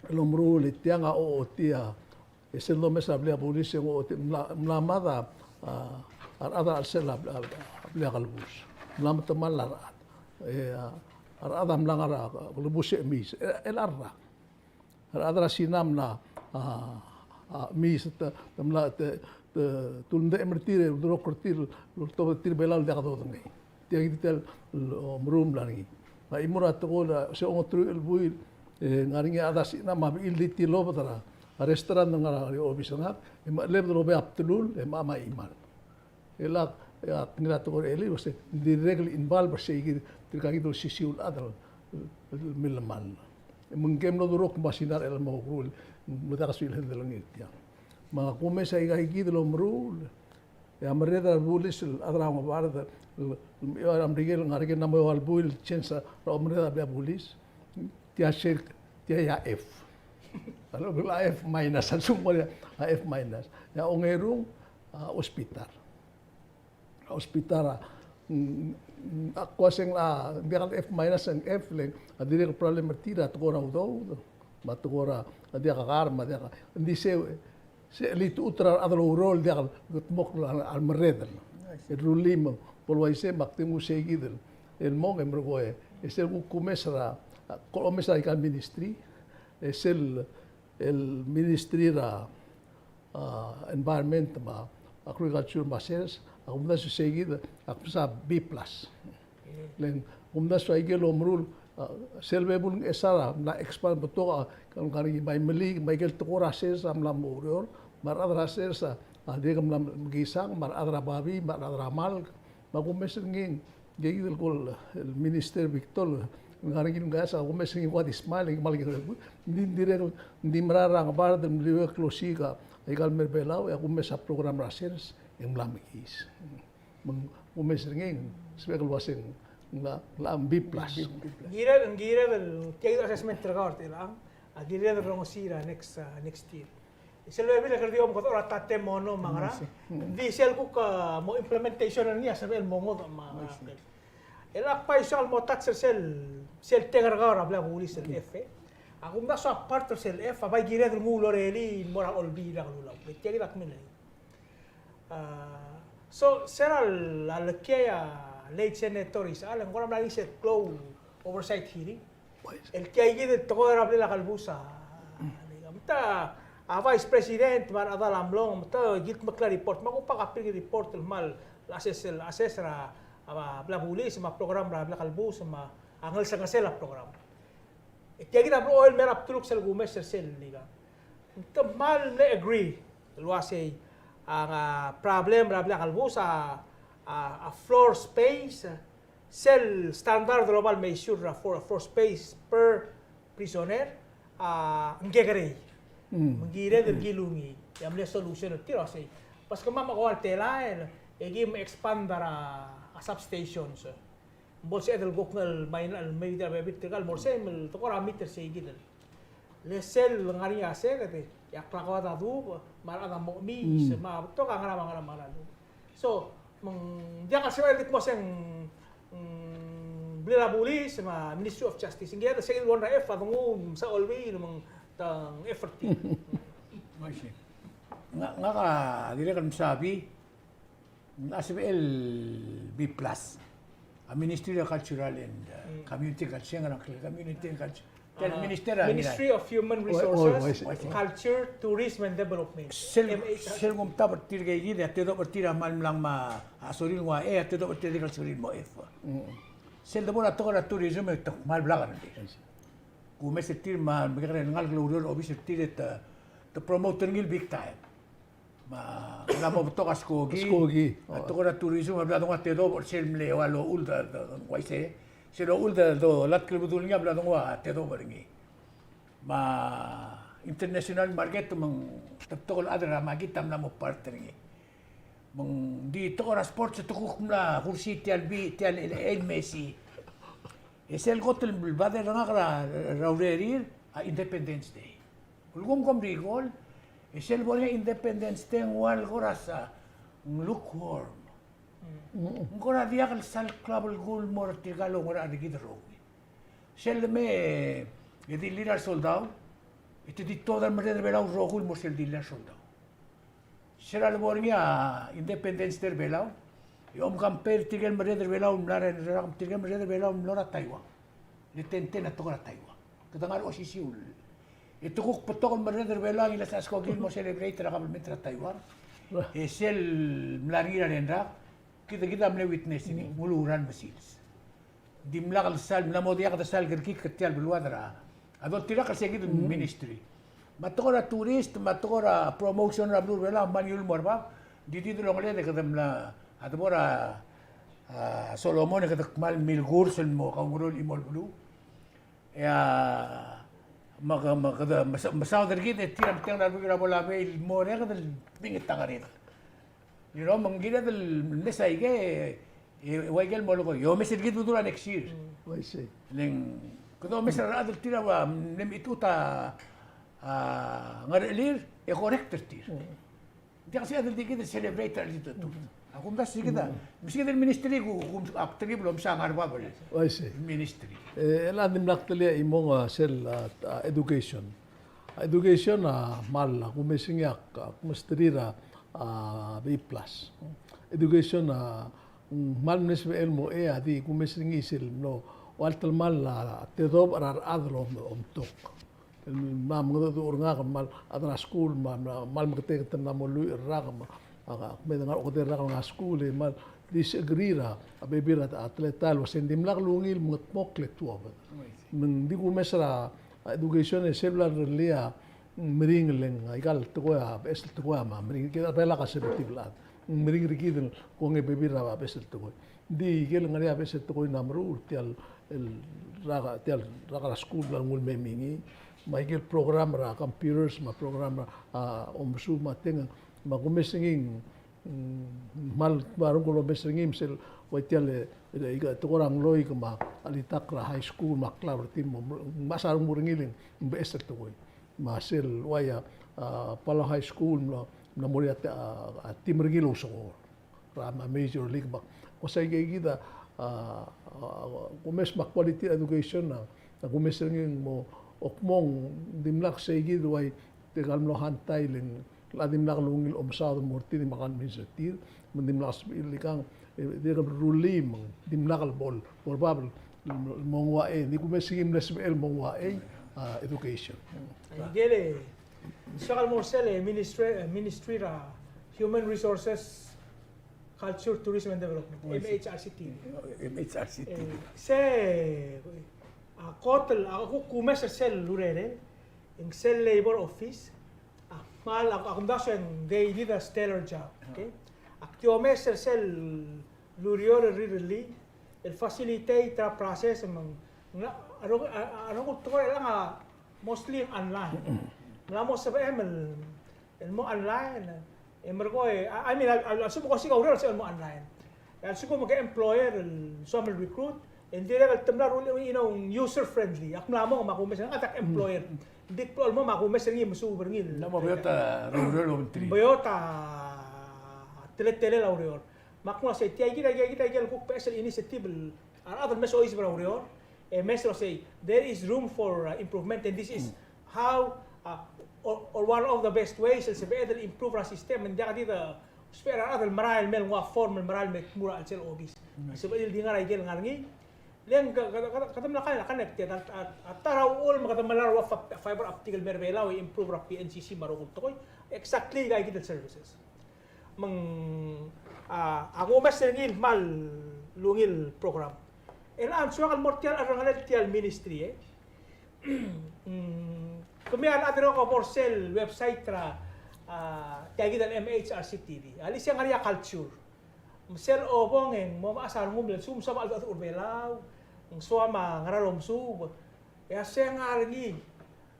el omeruul e tiang a ochotii a, e sel domes a blil a bulis e ng ochotii, mla, mla mad a, a, a rechad er a chelsel a, a, a blil a kelebus. Mla metemall a rechad. E a, a rechad a mla ngar er a kelebus e chemiis. E, el rak. A rechad er a Sina a mla, a, a, chemiis, te, te mla, te, te, te uldechem er tir, e uldurokl er tir, el oltobed er tir er a Belau el diak dodengei. Tia kid tia el, el omeruul el mla er ngii. Me a chimo er a tekoi el, se ongeteruich el buil, e, ngar er ngii a chad er a Sina me a bechil el di tilobed er a, a restaurant el ngar er a obis er ngak, e mechelebed el obei a bdelul, e mecham a chimal. E lak, e ak ngilai a tekoi er a elii, el uase, ng dirrek el involve er sei kid, tirka kid el osisiu el chad el, el, el millemall. Me ngike el mlo durokl me a Sina er a chelecha el mo okeruul, me ng diak a sueleb el ngii er tiang. Me a kumes aika kid el omeruul, e a merreder er a bulis el chad er a Ngebard, el, el, el, er a Merikel, ngar er ngii a mo eua el buil el change er a omerreder er a blil a bulis. Tia sel, tia a F. A lechub e a F minus, a lsekum ng mo er a F minus. E a ongerung, a, hospital. A hospital a, mm, mm, ak uase ng, a, ng diak el F minus, ng F le ng, a dirrek el problem er tir a tekoi er a udoud, me a tekoi er a, a diak a kar, me a diak a, ng di se, se chelitechut er a rechad el oureor el diak el kldmokl a, a merreder. El rullii me bo el uaisei me ak di nguu sei kid el, el mong e merekong e, e sel kuk kumes er a, a, kuk omes er aika el ministry, e sel, el ministry er a, a, environment me a agriculture me a sers, a kumdasu sei kid, a kumdasu a B plus. Le ng kumdasu aike el omeruul, a, sel bebul Ngchesar a mla expand betok a, ngar er ngii me a Imeliik, me aike el tekoi er a sers a mla mo oureor, me a rechad er a sers a, a dirrek el mla mekisang, me a rechad er a babii, me a rechad er a malk, me a kumes er ngii, ngike kid el kol, el Minister Victor, ngar er ngii el ngeasek a kumes er ngii kuk di smile, ngike el kmal, ng di dirrek, ng di mera er a Ngebard el meliuekl el osiik aika el mei er a Belau, e a kumes a program er a sers, e ng mla mekiis. Me ng kumes er ngii, ng sebechek el uase ng, ng locha, ng locha B plus. Ng kirel, ng kirel el, tia kid el assessment er kau er chelechang, a kirel el rongesii er a next, a, next year. Sel bebil e kede di omekedechor a tatemono me a ngerang. Ng di sel kuk, a, mo implementation er ngii a sebechel el mo ngodech me a ngerang. El ak bai soak el mo touch er sel, sel tang er kau er a blil a bulis el F, e. A kumdasu a part er sel F, a bai kired el nguu el orelii el mo er a Olbiil er a Kelulau. Le tia kid a kmil er ngii. A, so, se er a lekiei a late Senator Isechal, e ng kora mla er ngii sel klou oversight hearing. El tia kid el tekoi er a blil a kelebus a, me te a Vice President me a rechedal a mlong, me te kildmeklii a report, me a kuk bo kpiil a report el kmal assess, el assess er a, a, blil a bulis me a program er a blil a kelebus me a ngelsengesel a program. E tia kid a blechoel el mei er a bdeluk sel kumes er sel ikang. Te kmal mle agree el uasei a, a problem er a blil a kelebus a, a, a floor space, sel standard el oba el measure er a floor, floor space per prisoner, a, ng kekerei. Mm. Me ng kired el kilungii, e a mle solution er tir a uasei, paskemam a kora el telael, e kim expand er a, a substations. Bo lsebeched el kuk el main, el mei er a bebil tirka el mo er sei, me te kora meet er sei kid el. Le sel ngar er ngii a seked, e a klakoad a dubech, me a rechad a mo chemiis, me a betok a ngerang me a ngerang me a ngerang. So, me ng diak el sebechel el di kmo se ng, mm, blil a bulis, me a Ministry of Justice. Ng kired el sei kid el one er a F, a denguu, me se a Olbiil, me ng, te ng F er tir. Ng uaisei. Ngak, ngak a dirrek el msa B, ng sebechel B plus. A Ministry of Cultural and, uh, Community Culture, ng ngar er ngii a Community and Culture. Tia el Minister a Ministry of Human Resources, Culture, Tourism and Development. Sel, M H R. Sel kumtab er tirke kid, e a tedobech er tir a kmal mlang me a sorir el nguu a E, a tedobech er tir a di kmal sorir el mo F. Sel debo er a tekoi er a tourism e te kmal blak er tir. Kumes er tir me a mekekerei el ngalek el oureor er a obis er tir e te, te promote er ngii el big time. Me a, mla mo betok a skoki. Skoki. A tekoi er a tourism a bla denguu a tedobech er sel mle ua lochul de, de, de, uaisei. Sel lochul de, de, dolatk el bedul ngii a bla denguu a tedobech er ngii. Me a international market me ng te betok el chad er a makit a mla mo part er ngii. Me ng di tekoi er a sports e te kuk mla kursii tia el bi, tia el, el, el Messi. E sel kot el bad er ngak er a, er a urerir a Independence Day. Ulekum kom recall, e sel bo er ngii a Independence Day ng ua el kora sa, ng lukewarm. Ng kora diak el sal klou a belkul el mo er tirka el oungerachel er kid el rokui. Sel leme e di lir a resoldau, e te di tuobed a remerreder er a Belau el rokui el mo er sel di lir a resoldau. Se er a lebo er ngii a Independence Day er a Belau, e om compare tirke el merreder er a Belau el mla er a, tirke el merreder er a Belau el mlo er a Taiwan. Le tenten a tekoi er a Taiwan. Kede ngar er a osisiu. E te kuk betok el merreder er a Belau a ngilai a skoki el mo celebrate er a kabelment er a Taiwan. E sel mla er ngii er a rengrak, kid, kid a mle witness er ngii, ng uluureor el mesils. Dimlak el sal, mla mo diak de sal kerekikl er tia el beluad er a, a doltirakl er se kid el ministry. Me a tekoi er a tourist, me a tekoi er a promotion er a beluu er a Belau, me a ngiul mo er bab, di di delongeled e kede mla, a debo er a, a, Solomon e kede kmal milkurs el mo kaungeroel el chimo el beluu. E a, me ke, me kede, mesa-, mesaod er kid e tir a metengel a rubekul er a bo labei el mo er a kede el mingit a ngeredel. You know, me ng kired el mesa aike, e, e ua ikel mo leko, e omes er kid el bedul a next year. Mm. I see. Le ng, kede omes er a rechad el tir a ua, mle mechitechut a, a, ngerechelir, e correct er tir. Mm. Ng diak sei a di kid el celebrate er a chelecha el tutut. Mm. A kumdasu sei kid a, mm, me sei kid el ministry ku, ku, ak terkib el omes a ngar er a bab el, I see, ministry. E, el a dimlak telia chimong a sel, a, a, education. Education a kmal, a, kumes er ngii a, a, kumes er tir a, a, B plus. Education a, mm, kmal mle sebechel el mo A, a di kumes er ngii sel mlo, ua el telemall a, a tedobech er a rechad el om, omtok. El mla mengedecheduch er ngak el kmal chad er a skuul, me a, me a, kmal meketeket el mla mo lluich el rak, me a, a, a, kmeed el ngar er a okedei el rak el ngar er a skuul, e kmal disagree er a, a bebil er a, a teletael, el uasei ng dimlak lungil el mengedmokl e tuobed. Me ng di kumes er a, a, education e sel bla lerellii a meringel e ng aika el tekoi a beches el tekoi a meringel. Kid a Belau a sebeched el chad. Meringel er kid el kongei a bebil er a beches el tekoi. Ng di ikel ngar er ngii a beches el tekoi el mla meruul er tia el rak, tia el rak er a skuul el bla lenguu el mei me ngii. Me a ikel program er a computers, me a program er a, a, omesuub me a teng, me a kumes er ngii, mm, kmal, me a renguk el omes er ngii me sel ua tia el, e, e, tekoi er a ngloik me a chelitakl er a high school me a klab er tir me, me a sa renguk er ngii el ng beches el tekoi. Me sel ua ia, a, Palau High School, mla, mla mo er ngii a, a, a team er ngii el ousekool er a Major League. Me a ko sei kid a, a, a, kumes me a quality education a, a kumes er ngii el mo, okmong, dimlak sei kid ua tirka el mlo hantai el ng, a dimlak lungil omesaod el mo er tir, dimlak convince er tir, me ng dimlak sebechir el ikang, e, dirk rullii me ng dimlak el bo el, bo el bab el, el mo nguu a, e, di kumes er ngii el mle sebechel el mo nguu a, e, a, education. Aike el, soak el mo er sel, e, ministry, e, ministry er a Human Resources, Culture, Tourism and Development, M H R C T. M H R C T. E, se, a, kot el, a, ku-, kumes er sel urerel, e ng sel Labor Office, a kmal, a, a kumdasu e ng they did a stellar job, okay? Ak di omes er sel ureor el rirellii, el facilitate er a process me ng, ng, a rokui, a, a rokui el tekoi er chelechang a mostly online. Ng mla mo sebechem el, el mo online, e merekong, e, I, I mean, a, a, a lsekum ke osiik a ureor el sebechem el mo online. A lsekum ke employer el soam el recruit, e ng dirrek el te mla rullii, you know, user friendly. Ak mla mo me a kumes er ngii, a dak employer. Ng di klou el mo me a kumes er ngii, mesuub er ngii. Ng mla mo beot a ureor el obengterir. Beot a teletelel a ureor. Me ak kmo sei tia kid, tia kid, tia kid el kuk beches el initiative el a rechad el mes oiseb er a ureor, e mes el uasei, there is room for, uh, improvement, and this is how, uh, or, or one of the best ways el sebeched el improve er a system, me ng diak di de ousbech er a rechad el merael el mei el nguu a form el merael el me tmuu er a chelsel obis. Sebeched el di ngar er a ikel ngar er ngii, le ng ke, ke, ke, kede mla connected, a, a, a ta er a uchul me kede melai a ua fib-, fiber optic el mei er a Belau e improve er a P N C C me a rokui el tekoi, exactly aika kid el services. Me ng, a, a kumes er ngii el kmal ungil program. E le ng soak el mo er tia el cherrengelel tia el ministry, e. Mm, kemiu a dirrek el bo er sel website er a, a, tia kid el M H R C T V. A lseng a ngar er ngii a culture. Me sel obong e ng mo mechas a rengum el lsekum soam a cheldecheduch er a Belau, ng soam a ngera el omesuub. E a se ngar er ngii.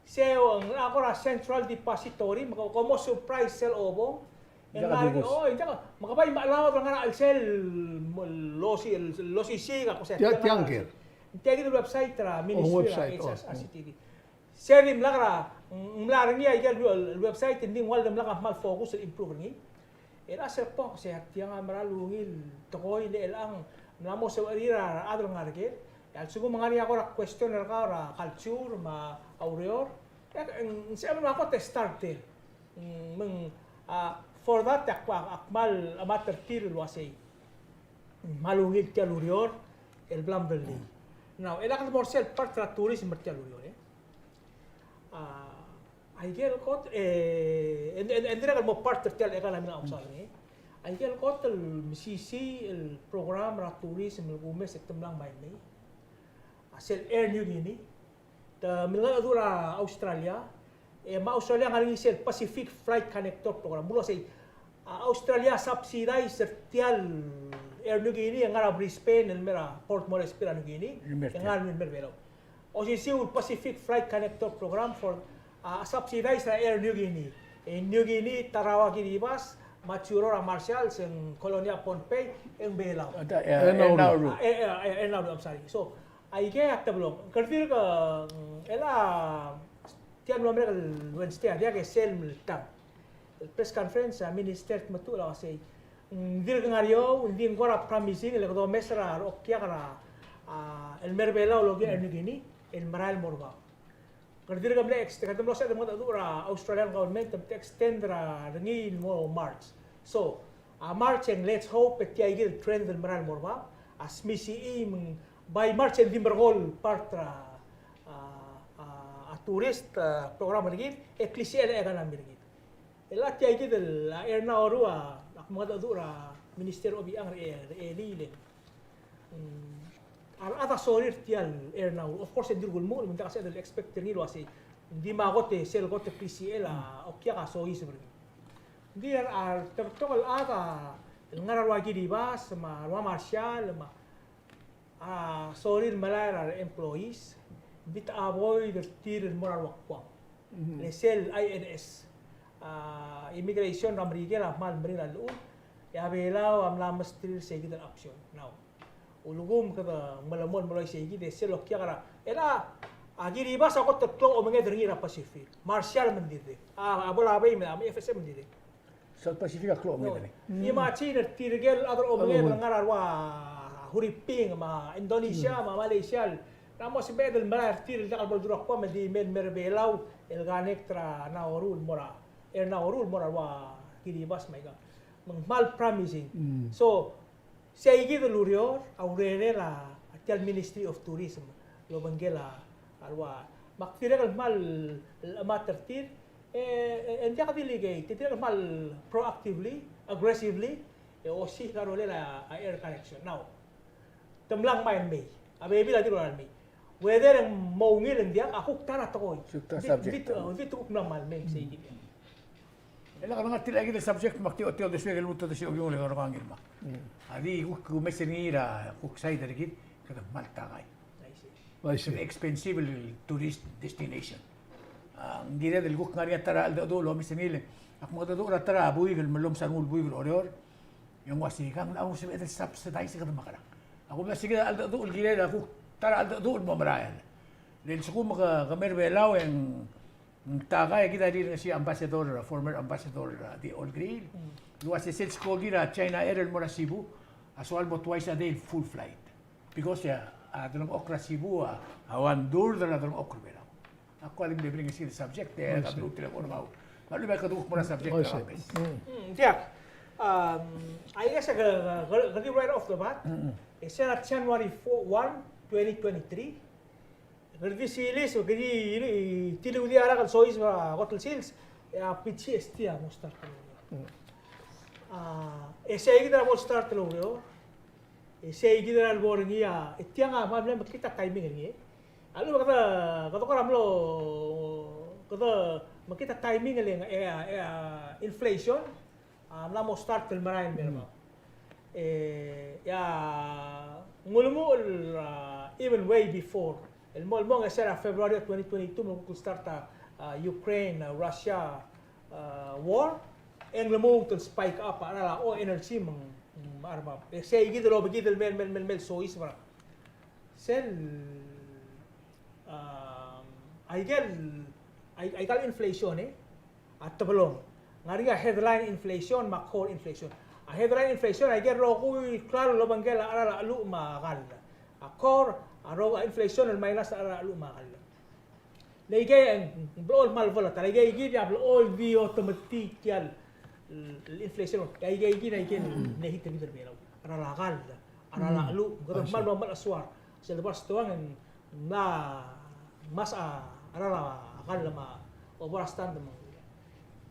Se ng locha kora central depository, me ke, ke mo surprise sel obong. E ng ngar er ngii, o, e ng diak, me ke bai mechelaod el ngar er a chelsel, el osi, el osisiik a ko se. Tia, tia ngker. Tia kid el website er a ministry er a H R C T V. Se dimlak er a, ng mla er ngii a ikel website, e ng di ng ua el dimlak a kmal focus el improve er ngii. E a sel kmo se a tiang a mera el ungil tekoi el chelechang, ng mla mo sebechir a rechad el ngar er ker. E a lsekum ng ngar er ngii a kora question er kau er a culture me a ureor, e ng sebechem el mo kot e start er tir. Mm, me ng, a, for that, ak, ak, ak kmal, a, melatk er tir el uasei ng kmal ungil tia el ureor el bla mdulii. Now, e a kede mo er sel part er a tourism er tia el ureor, e. A, aike el kot, e, e, e, e ng dirrek el mo part er tia el economy er a outside, e. Aike el kot el mesisiich el program er a tourism el kumes e te mla ngmai el mei a sel Air Niugini. Te mlengedecheduch er a Australia, e me a Australia a ngar er ngii sel Pacific Flight Connector Program. Me ng uasei, a, Australia a subsidize er tia el Air Niugini el ngar er a Brisbane el mei er a Port Moresby er a Niugini, el ngar er a Belau. Osisiu el Pacific Flight Connector Program for, a, subsidize er a Air Niugini. E Niugini, Tarawa Kiribati, Majuro er a Marshall, se ng Kolonia Pohnpei, e ng Belau. A, e, Nauru. A, e, e, e, Nauru, I'm sorry. So, aike a teblo. Ng kora dirk, mm, el a, tia el mlo merek el Wednesday a diak e sel mle tang el press conference a Minister Tmetuchl a uasei, mm, ng dirk ngar er eou, ng di ng kora promising, le kede omes er a okiak er a, a, el mei er a Belau el okiu a Air Niugini el merael el mo er bab. Kede dirk mle ext-, kede mlo sebeched el mengedecheduch er a Australian government, te extend er ngii el mo March. So, a March e ng let's hope e tia ikid el trend el merael el mo er bab a smisichii me ng by March e ng di merekong el part er a, a, a, a tourist, a, program er kid, e klisichel a economy er kid. El a tia ikid el, a, Air Nauru a, ak mengedecheduch er a Minister Obichang er a, er a elii le, mm, a rechad a sorir tia el Air Nauru. Of course, e ng dirk ulemuchel, me ng diak a sebeched el expect er ngii el uasei ng di mo kot e sel kot el klisichel a okiak a soiseb er ngii. Ng di a, a, te betok el chad a, el ngar er a rua Kiribati, me a rua Marshall, me a a sorir el melai er a re employees, ng di te avoid er tir el mo er a rua Guam. Mhm. Le sel I N S, a, immigration er a Merikel a kmal meringel a llechul, e a Belau a mla mesterir seikid el option. Now, ulekum kede melemolem el melai seikid, e sel okiak er a, el a, a Kiribati a kot el klou a omenged er ngii er a Pacific. Marshall me ng dirrek. A, a bo el a bei me a F S M me ng dirrek. South Pacific a klou a omenged. Imagine er tirke el chad el omenged el ngar er a rua Huriping, me a Indonesia, me a Malaysia. Ng mo sebeched el merael er tir el diak el bo ledurokua me di mei el mei er a Belau el connect er a Nauru el mo er a, Air Nauru el mo er a rua Kiribati me aika. Me ng kmal promising. So, Seikid el ureor a urerel a tia el Ministry of Tourism el obengkel a rua. Me ak dirrek el kmal chemat er tir, e, e, e ng diak delegate, te dirrek el kmal proactively, aggressively, e osiik a rolel a, a air connection. Now, te mla ngmai el mei, a bebil a di ua el mei. Whether e ng mo ungil e ng diak, a kuk ta er a tekoi. Kuk ta er a subject. Ng di, ng di, ng di kuk mla ngmai el mei, seikid. E le kede ngar tia el subject me ak di, di uldesuek el lmuut el uldesuek el ungil el ngar er ngii me a di kuk kumes er ngii er a kuk side er kid, kede kmal takai. I see. Kede expensive el tourist destination. A, ng kired el kuk ngar er ngii a ta er a cheldecheduch el omes er ngii le ak mengedecheduch er a ta er a buik el mellomes a rengul buik el Oreor. E ng ua se kang, a ng sebeched el subsidize e kede mekerang. A kumdasu e kid a cheldecheduch el kirel a kuk ta er a cheldecheduch el mo merael. Le lsekum ke, ke mei er a Belau e ng Ng takai e kid a rirengesii a ambassador, former ambassador, a, di Olkeriil. Mm. El ua se sel skoki er a China Air el mo er a Cebu a soal el mo twice a day el full flight. Because, a, a delengchokl er a Cebu a, a one third er a delengchokl er a Belau. Ak kuk di mle bring a subject, e, I see. Ka bluut el eko er kau. Me a lechub e kede kuk mo er a subject, I see. Er a bes. Mm. Mm, diak. Um, I guess, ke, ke, ke di right off the bat. Mm-mm. E sel January four, one, twenty twenty-three. Kede di sils, kede di, di, tiludii a rak el soiseb er a kot el sils, e a P G S T a mo start el oureor. Mm. A, e sei kid a mo start el oureor, e sei kid a lebo er ngii a, e tiang a, me a mle mekngit a timing er ngii. A lechub e kede, kede kora mlo, kede mekngit a timing el, e, e, e, inflation, a, mla mo start el merael el mei er bab. E, e a, ng ulemuchel, a, even way before. El mo, el mo ngeso er a February twenty twenty-two, me ng kuk start a, a, Ukraine, a, Russia, a, war. E ng lmuut el spike up, a, a, o energy me ng, me ng mla er bab. E sei kid el obekid el mei, mei, mei, mei el soiseb er a. Sel, a, aike el, ai-, aike el inflation, e. A tebelong. ngar er ngii a headline inflation me a core inflation. A headline inflation, aike el rokui el klalo el obengkel a cheral a cheluch me a kall. A core, a ro-, a inflation el minus a cheral a cheluch me a kall. Le aike ng blechoel el kmal volatile, aike kid a blechoel di automatic tia el, el inflation. Aike kid a ikel mle hit er kid er a Belau. A cheral a kall, a cheral a cheluch, kede kmal mo melechesuar. Sel debo er a stoang e ng mla ngmasech a cheral a kall me a obo er a stand me.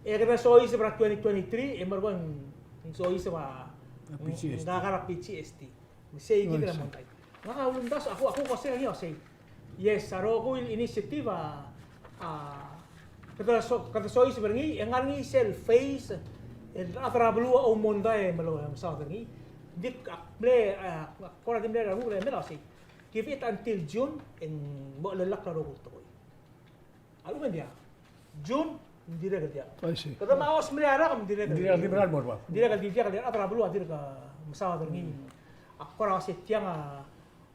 E kede soiseb er a twenty twenty-three, e merekong e ng soiseb a, a P G S T. Ng kar a P G S T. Sei kid el mondai. Ngak a ulemdasu, a kuk, a kuk ua sei, a sei. Yes, a rokui el initiative a, a, kede so-, kede soiseb er ngii, e ng ngar er ngii sel phase el rechad er a beluu a oumondai me lo, e mesaod er ngii. Di ak mle, a, kora di mle er a rubel e mle a sei. Give it until June, e ng mo chelellakl a rokui el tekoi. A lechub e ng diak. June, ng dirrek el diak. I see. Kede mo os mle rak, ng dirrek el, dirrek el di mera el mo er bab. Dirrek el di diak, le a rechad er a beluu a dirk mesaod er ngii. Ak kora ua se tiang a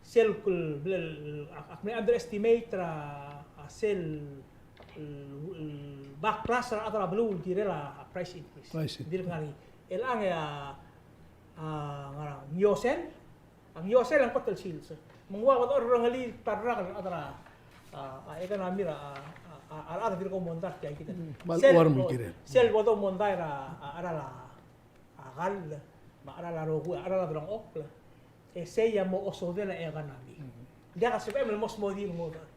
sel kul, bla, ak, ak mle underestimate er a, a sel, el, el backlash er a rechad er a beluu el kirel a price increase. I see. Dirk ngar er ngii. Chelechang e a, a, ngar er a Nielsen, a Nielsen a ng kot el sils. Me ng ua kede orrengelii ta el rak el chad er a, a, a economy er a, a, a, a rechad a dirk oumondai er tia kid. Mm, me a sel lechub e ng kirel. Sel bo doumondai er a, a, a cheral a, a kall, me a cheral a rokui, a cheral a delengchokl. E sei a mo osodel a economy. Mm. Diak a sebechem el mo smodii el ngodech.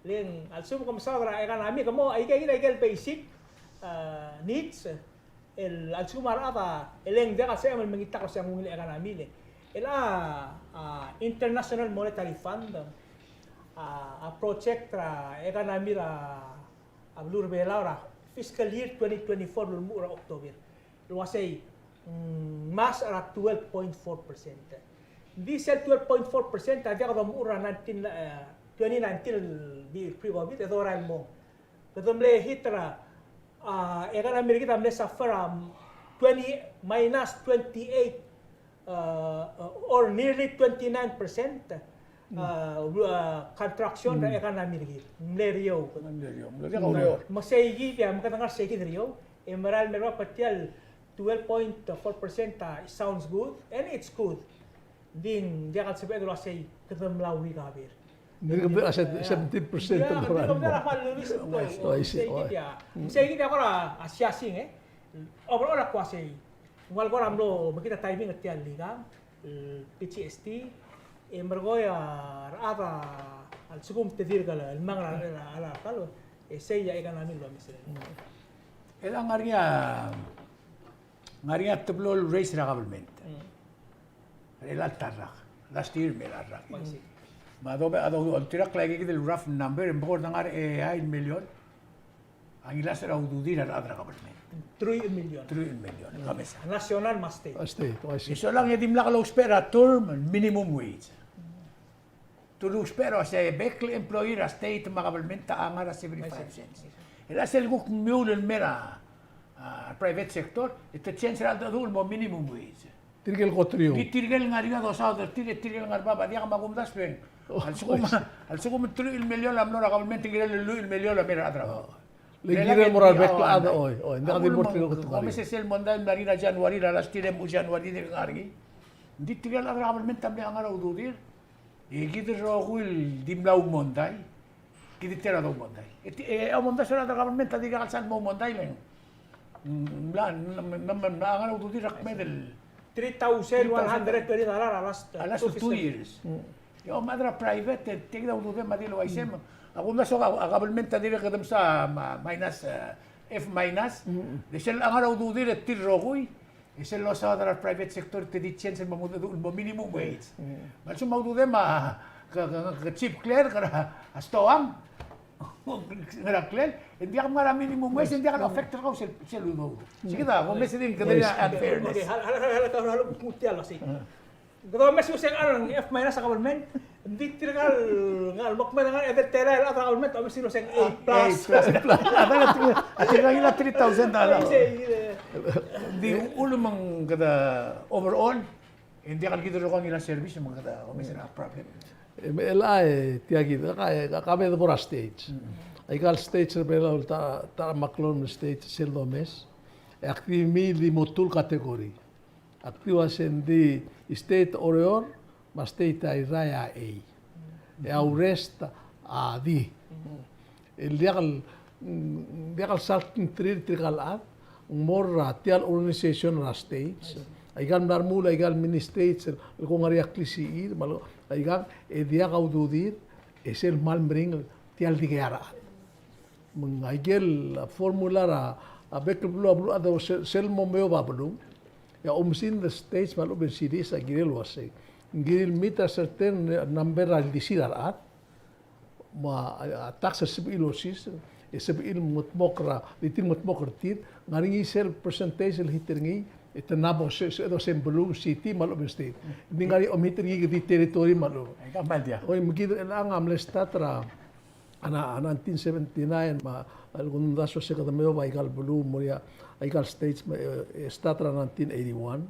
Le ng a lsekum ke mesaod er a economy, ke mo, aike, aike el basic, a, needs, el a lsekum a rechad a, e le ng diak a sebechem el mengitakl el ua se ng ungil a economy le. El a, a, International Monetary Fund, a, a project er a economy er a, a beluu er a Belau er a fiscal year twenty twenty-four el lmuut er a October. El ua sei, mm, ngmasech er a twelve point four percent. Ng di sel twelve point four percent a diak domuchel er a nineteen, e, twenty nineteen el di pre-COVID, e dorael el mong. Kede mle hit er a, a, economy er kid a mle suffer a, um, twenty, minus twenty-eight, a, or nearly twenty-nine percent, a, a, contraction er a economy er kid. Mle er eou. Mle er eou. Mle er eou. Me sei kid a, me kede ngar sei kid er eou. E mera el mera el ua tia el twelve point four percent a, it sounds good, and it's good. Ng di ng diak el sebeched el ua sei kede mla recover. Ng di kede a seventeen percent el mera el mo. Sei kid a, sei kid a kora a siasing, e. Overall a kua sei. Ng ua el kora mlo mekngit a timing er tia el ikang, el P G S T, e merekong a rechad a lsekum te dirk el mang er a, er a, er a kall, e sei a economy el omes er ngii. E le ngar er ngii a, ngar er ngii a teblo el raise er a government. Mm. Er chelecha el ta el rak. Last year me er a rak. I see. Me a dobe, a do, oltirakl aike kid el rough number, e ng bekord ngar er a eai el million a ngilasech er a ududir a rechad er a government. Truich el million. Truich el million, ka mesa. National me a state. A state, I see. E solang e dimlak lousbech er a term, minimum wage. Te lousbech er a ua se bek el employee er a state me a government a ngar er a seventy-five cents. E le sel kuk mle ungil el mei er a, a, private sector, e te change er a cheldecheduch el mo minimum wage. Tirke el kot er eou. Di tirke el ngar er eou a dosaod er tir, e tirke el ngar er bab a diak me a kumdasu e ng. Oh, a lsekum, I see. A lsekum e truich el million a mlo er a government, e ng kirel el lluich el million a mei er a rechad er a. Oh. Le kirel el mo er a bek el chad, oi, oi, ng diak di mo er tirke el kot er eou. Omes sel mondai el mla er ngii er a January, er a last year e mo January e dirk ngar er ngii. Ng di tirke el chad er a government a mle ngar er a ududir. E kid el rokui el di mla oumondai, kid tia el doumondai. E ti-, e, oumondai sel chad er a government a dirkak el sal mo oumondai le ng, mm, mla, mla, mla, mla ngar er a ududir er a kmeed el three thousand one hundred twenty dollar a last, a last two years. Mm. E a chad er a private, e tia kid a ududem a di el uaisei me. A kumdasu a, a government a dirrek el kede mesa ma-, minus, e, F minus. Mm. Le sel ngar er a ududir e tir el rokui. E sel losaod er a private sector te di change el mo, mo minimum wage. Mm. Me a lsekum a ududem a, ke, ke, ke chief clerk er a stoang, ngar er a klel, e ng diak mngar er a minimum wage, e ng diak el affect er kau sel, sel udoud. Sei kid a, ko mes e di ng kede di a unfairness. Okay, hal, hal, hal, hal, hal, hal, hal, hal, hal, hal, hal, hal, hal, Kede omes e ng F minus a government, ng di tirka el ngar, el mo kmeed a ngar, e de tela el chad er a government, omes e ng A plus. A plus, A plus. A tirka ngii a three thousand dollar. Di ulemeng kede overall, e ng diak el kid el rokui a ngilai a service me kede omes e ng problem. E me chelecha e tia kid, ka, ka, ka me de bo er a stage. Aika el stage er a Belau el ta, ta er a meklou el stage sel domes. E ak di mei el di mo two el category. Ak di uase ng di state er a Oreor, me a state er a Irrai a A. E a rest a D. El diak el, mm, diak el salt ng three er tirka el chad, ng mo er a tia el organization er a states. Aika el mla remuul, aika el mini states, el ko ngar er ngii a klisichir, me a lo, aika, e diak a ududir, e sel kmal meringel tia el dikea rechad. Me ng aike el formula er a, a bek el beluu a beluu a do sel, sel mo meob a beluu. E a oumesingd el states me a lechub e ng cities a kirel uasei, ng kirel meet a certain number er a ildisir a rechad. Me a, a tax a sebechir el osisekool, e sebechir el mengetmokl er a, di tir mengetmokl er tir, ng ngar er ngii sel percentage el hit er ngii, e te mla mo se, se, do sel beluu, city, me a lechub e ng state. Ng di ngar er ngii a omhit er ngii e di territory me a lechub. Aika kmal diak. Oi, me kid er chelechang a mle start er a, a, a nineteen seventy-nine, me a, el kudmdasu a se kede meob aika el beluu, mo er a, aika el states, me, e, e start er a nineteen eighty-one.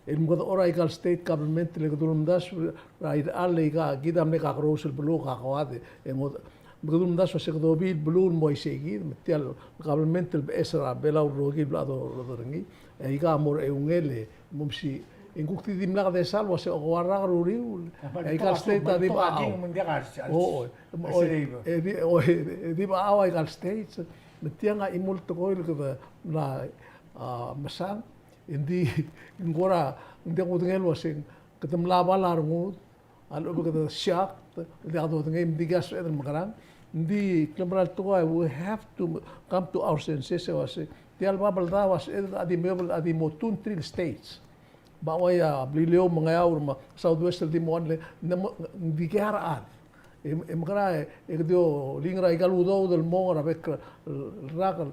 El mkedechor aika el state government, le kede ulemdasu er a irechar, le aika, kid a mle kakerous el beluu, kakoad, e ngodech. Me kede ulemdasu a se kede obii el beluu el mo uaisei kid, me tia el government el beches er a Belau el rokir el bla do, do, do er ngii. E aika a mo er a eungel e, mo msi, e ng kuk di dimlak desal, uase ko ua rak er a uriul. E aika el state a di bechachau. O, o, e di, o, e di bechachau aika el states. Me tiang a chimo el tekoi el kede mla, a, mesang. Ng di, ng kora, ng di kudengei el uaseng, kede mla bal a rengud, a lechub e kede shocked, el diak dodengei, me ng dikea sebeched el mekerang. Ng di, klemera el tekoi, we have to come to our senses, e uase, tia el bab el daob a sebeched a di meob, a di mo two, three states. Ba uai a Beliliou me a Ngeaur me a Southwest el di mo one le, ng di mo, ng dikea rechad. E, e mekerang e, e kede olengit er aika el udoud el mong er a bek el rak el,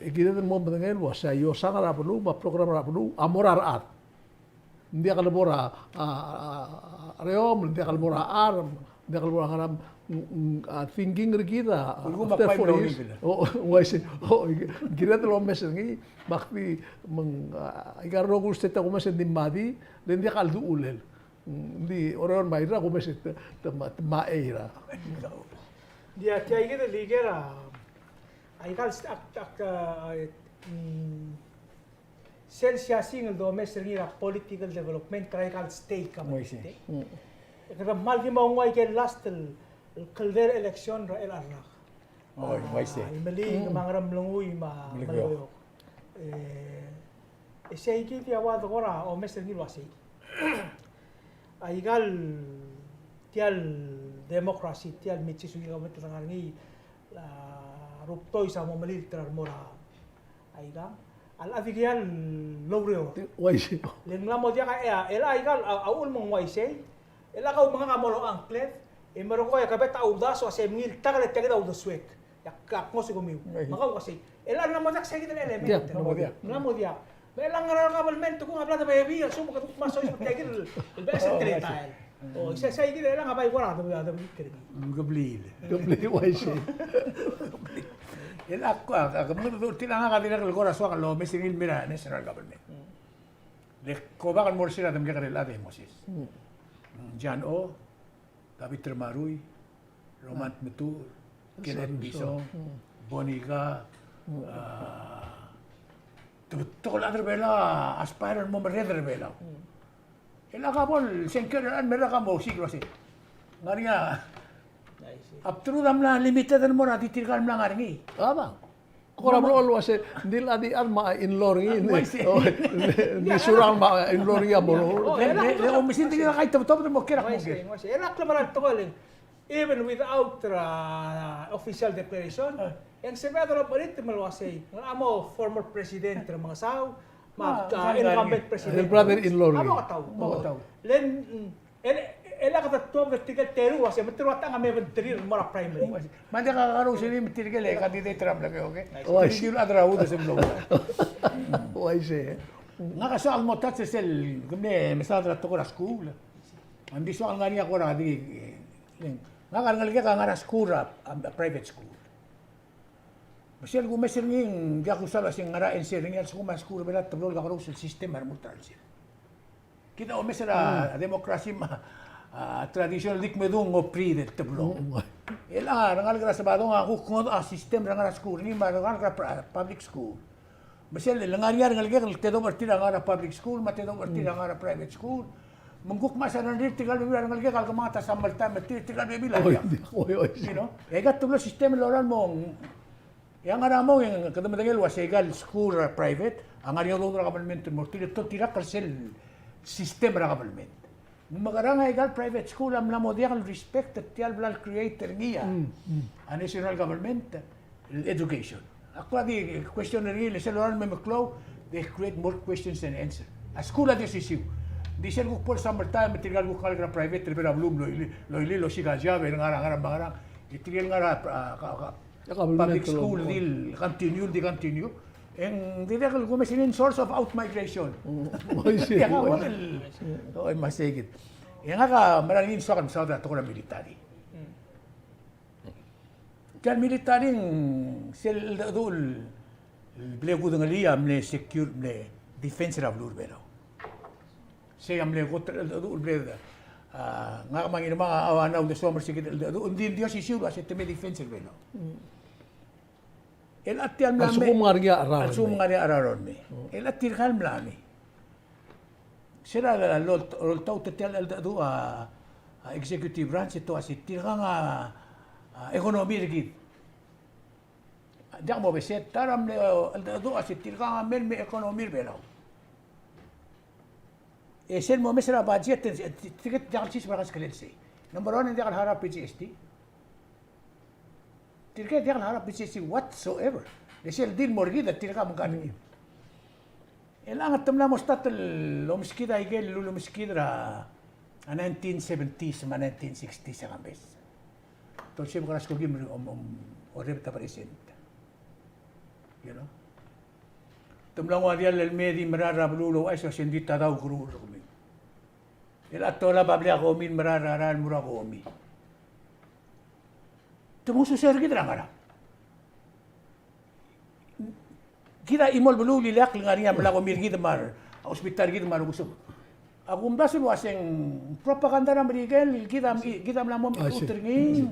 e kired el mo medengei el uase a iosang er a beluu, me a program er a beluu, a mo er a rechad. Ng diak lebo er a, a, a, a reomel, ng diak lebo er a charm, ng diak lebo er a ngerang, mm, mm, a thinking er kid a, a, after forty years. O, o, uaisei, o, kired el omes er ngii, me ak di, me ng, a, aika el rokui el state a kumes e ng di madi, le ng diak a leduchulel. Ng di Oreor me a Irrai a kumes e te, te ma, te machei er a. Ng di a tia kid el ikel a, aika el st-, ak, ak, a, mm, sel siasing el domes er ngii er a political development er aika el state government. Uaisei. E kede kmal di mo nguu aike el last el, el kldei el election er a chelecha el rak. Oi, uaisei. A, Imeliik, me a Ngeremlengui, me a Melekeok. Melekeok. E, e sei kid a ua de kora omes er ngii el uasei. Aika el, tia el democracy, tia el mitsisukir a government el ngar er ngii, a, rubdois a mo melilt er a remo er a, aika, a locha dikea el oureor. Uaisei. Le ng mla mo diak a, e a, el aika, a, a uchul me ng uaisei, el a kau me ngak a mo locha ngkled, e merekong e ke bet a uldasu a se mengiil takel e tia kid a uldesuek. E ak, ak ngosukemiu. Me kau uasei. El a mla mo diak sei kid el element. Diak, mla mo diak. Mla mo diak. Me el a ngar er a kabelment e kuk a bla de bebil, a lsekum kede kuk mo soiseb er tia kid el beches el teletael. O, sei, sei kid el a bai kora de, de, de, de, kebliil. Kebliil, uaisei. El a, a, a, kemengedechor er tir a ngak a dirrek el kora soak el omes er ngii el mei er a national government. Le kobak el mo er se er a demlek er a chad e Moses. Mm. John O, David Remarui, Roman Tmetuchl, Kenneth Bison, Boni Ka, a, te betok el chad er a Belau a aspire el mo merreder er a Belau. El a ka bo el sengkio er a, el mera ka mo osiik el uasei. Ngar er ngii a, a bdelud a mla limited el mo er a di tirka el mla ngar er ngii. A bang. Kora mlo el uase, ng di el chad a di chad me a in-law er ngii, ng di, o, ng di surang me a in-law er ngii a mo. Le, le, le oumesingd a kai tebetobed el mo ker a kmo ker. Uaisei, uaisei. E a klemera el tekoi el, even without, uh, official declaration, e ng sebeched el omerit me el uasei, ng mo former president er a Remengesau, me a, uh, incumbent president. El brother-in-law er ngii. A mo ketau. Mo ketau. Le, mm, el, el a kede tuobed er tirke el teru el uase me te rua tang a me bentrir el mo er a primary. Me ng diak a kakerous er ngii me tirke el candidate er a Melekeok, okay? Uaisei. Tirke el chad er a Udes e mlo. Uaisei, e. Ngak a soak el mo touch er sel, kemiu a mesa er a tekoi er a skuul. Ng di soak el ngar er ngii a kora di, e, ngak a rengelekek a ngar er a skuul er a, a private school. Me sel kumes er ngii, ng diak kusal a se ng ngar er a answer er ngii, a lsekum a skuul er a Belau a teblo el kakerous el system a remurt er a chelsel. Kid a omes er a democracy me a, a, traditional, di kmedung a operate el teblo. El a rengalek er a Sebadong a kuk ngodech a system er a ngar er a skuul er ngii me a rengalek er a pra-, public school. Me sel le ngar er ngii a rengelekek el tedobech er tir a ngar er a public school, me a tedobech er tir a ngar er a private school. Me ng kuk mechas a rengrir tirka el bebil a rengelekek a le kemanget a summer time er tir, tirka el bebil a diak. Oi, oi, oi. You know? E aika a teblo el system el lorael el mo, e a ngar er a mong e kede medengei el uasei aika el school er a private a ngar er ngii a udoud er a government el mo er tir, e te oltirakl er sel system er a government. Me mekerang e aika el private school a mla mo diak el respect er tia el bla el create er ngii a, a national government el education. Ak kora di question er ngii le sel lorael me meklou, they create more questions than answer. A school a di osisiu. Di sel kuk bo el summer time, tirka el kuk ngalek er a private, el bo er a beluu el loilil, loilil, osiik a job, el ngar er a, ngar er a, ngar er a, e tirke el ngar er a, a, a, a, public school, di el continue, di continue. E ng dirrek el kumes er ngii a source of outmigration. Mm. Oi, sei. Diak a model. Oi, me sei kid. E ngak a mera el ngii a soak el mesaod er a tekoi er a military. Tia el military ng sel cheldecheduch el bla kudengelii a mle secure, mle defense er a beluu er a Belau. Sei a mle kot el cheldecheduch el bla, a, ngak me a Ngirmang a, a, a uldesuam er se kid el cheldecheduch, ng di, ng di osisiu el uasei te me defense er a Belau. Mm. El a tia el mla mei. A lsekum ng ngar er ngii a cheraro el mei. A lsekum ng ngar er ngii a cheraro el mei. Mm. El a tirka el mla mei. Sera el, el, oltaut er tia el cheldecheduch a, a executive branch e te uasei tirkang a, a economy er kid. Diak mo beset, ta er a mle, a, cheldecheduch a se tirkang a mei el me economy er a Belau. E sel momes er a budget, e, e, tirke diak el siseb er a keskelel sei. Number one, e ng diak el harau a P G S T. Tirke diak el harau a P G S T whatsoever. E sel di el mo er kid a tirka a mengkar er kid. E chelechang te mla mo start el omeskid a ikel lulemeskid er a, a nineteen seventies me a nineteen sixties a kambes. Te olsiseb el kora skoki me, om, om, orrebet a present. You know? Te mla nguu a diall el mei e di merael er a beluu el ouchais el uasei ng di ta dau keruul er kemiu. El a tolab a blil a komi el merael er a rael el mo er a komi. Te mo ususer er kid er a ngerang? Kid a chimo el beluu el ileakl el ngar er ngii a mla komi er kid me a re, a hospital er kid me a re kusem. A kumdasu el uaseng propaganda er a Merikel, kid a, kid a mla mo mechut er ngii.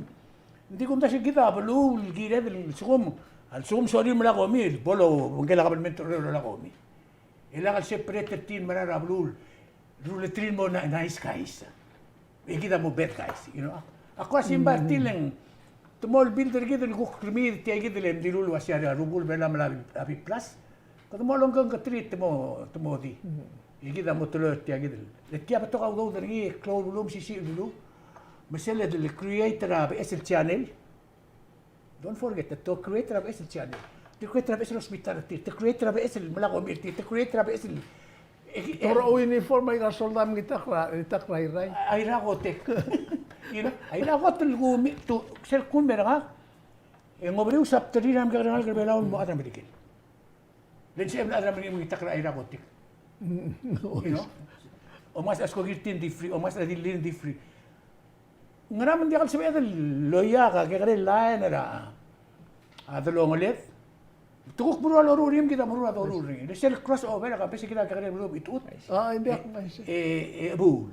Ng di kumdasu kid a beluu el kired el sekum, a lsekum sorir el mla komi, el bo lobengkel a kabelment el mla komi. E lak el separate er tir el merael er a beluu el ruleterir el mo ni-, nice guys. E kid a mo bad guys, you know. Ak kora simbai er tir el ng, te mo olbild er kid el kuk remiid er tia kid el mdilu el uasei a rubekul Belau a mla, a B plus. Kede mo longkengketerir te mo, te mo di. E kid a mo teloi er tia kid el. Le tia betok a udoud er ngii e klou el beluu, mesisiich el beluu. Me sel le create er a beches el channel. Don't forget, te create er a beches el channel. Te create er a beches el hospital er tir. Te create er a beches el mla komi er tir. Te create er a beches el, e, e, te oureor uniform aika el soldau me ng diak er a, diak er a Irrai. A Irrai a kot. You know, a Irrai a kot el kumi, te, sel kmo er ngak. E ng obriu el subsidize er a mekekerei el ngalek er a Belau el mo chad er a Merikel. Le ng sebechem el chad er a Merikel me ng diak er a Irrai a kot. You know? Omes a skoki er tir e ng di free, omes a dilu e ng di free. Ngera me ng diak el sebeched el loia a kekerei el line er a, a delongeled? Te kuk meruul a loruul er ngii me kid a meruul a doruul er ngii. Le sel cross over a kambes e kid a kekerei el meruul a bechitechut. A, ng diak, e, e, e, buul.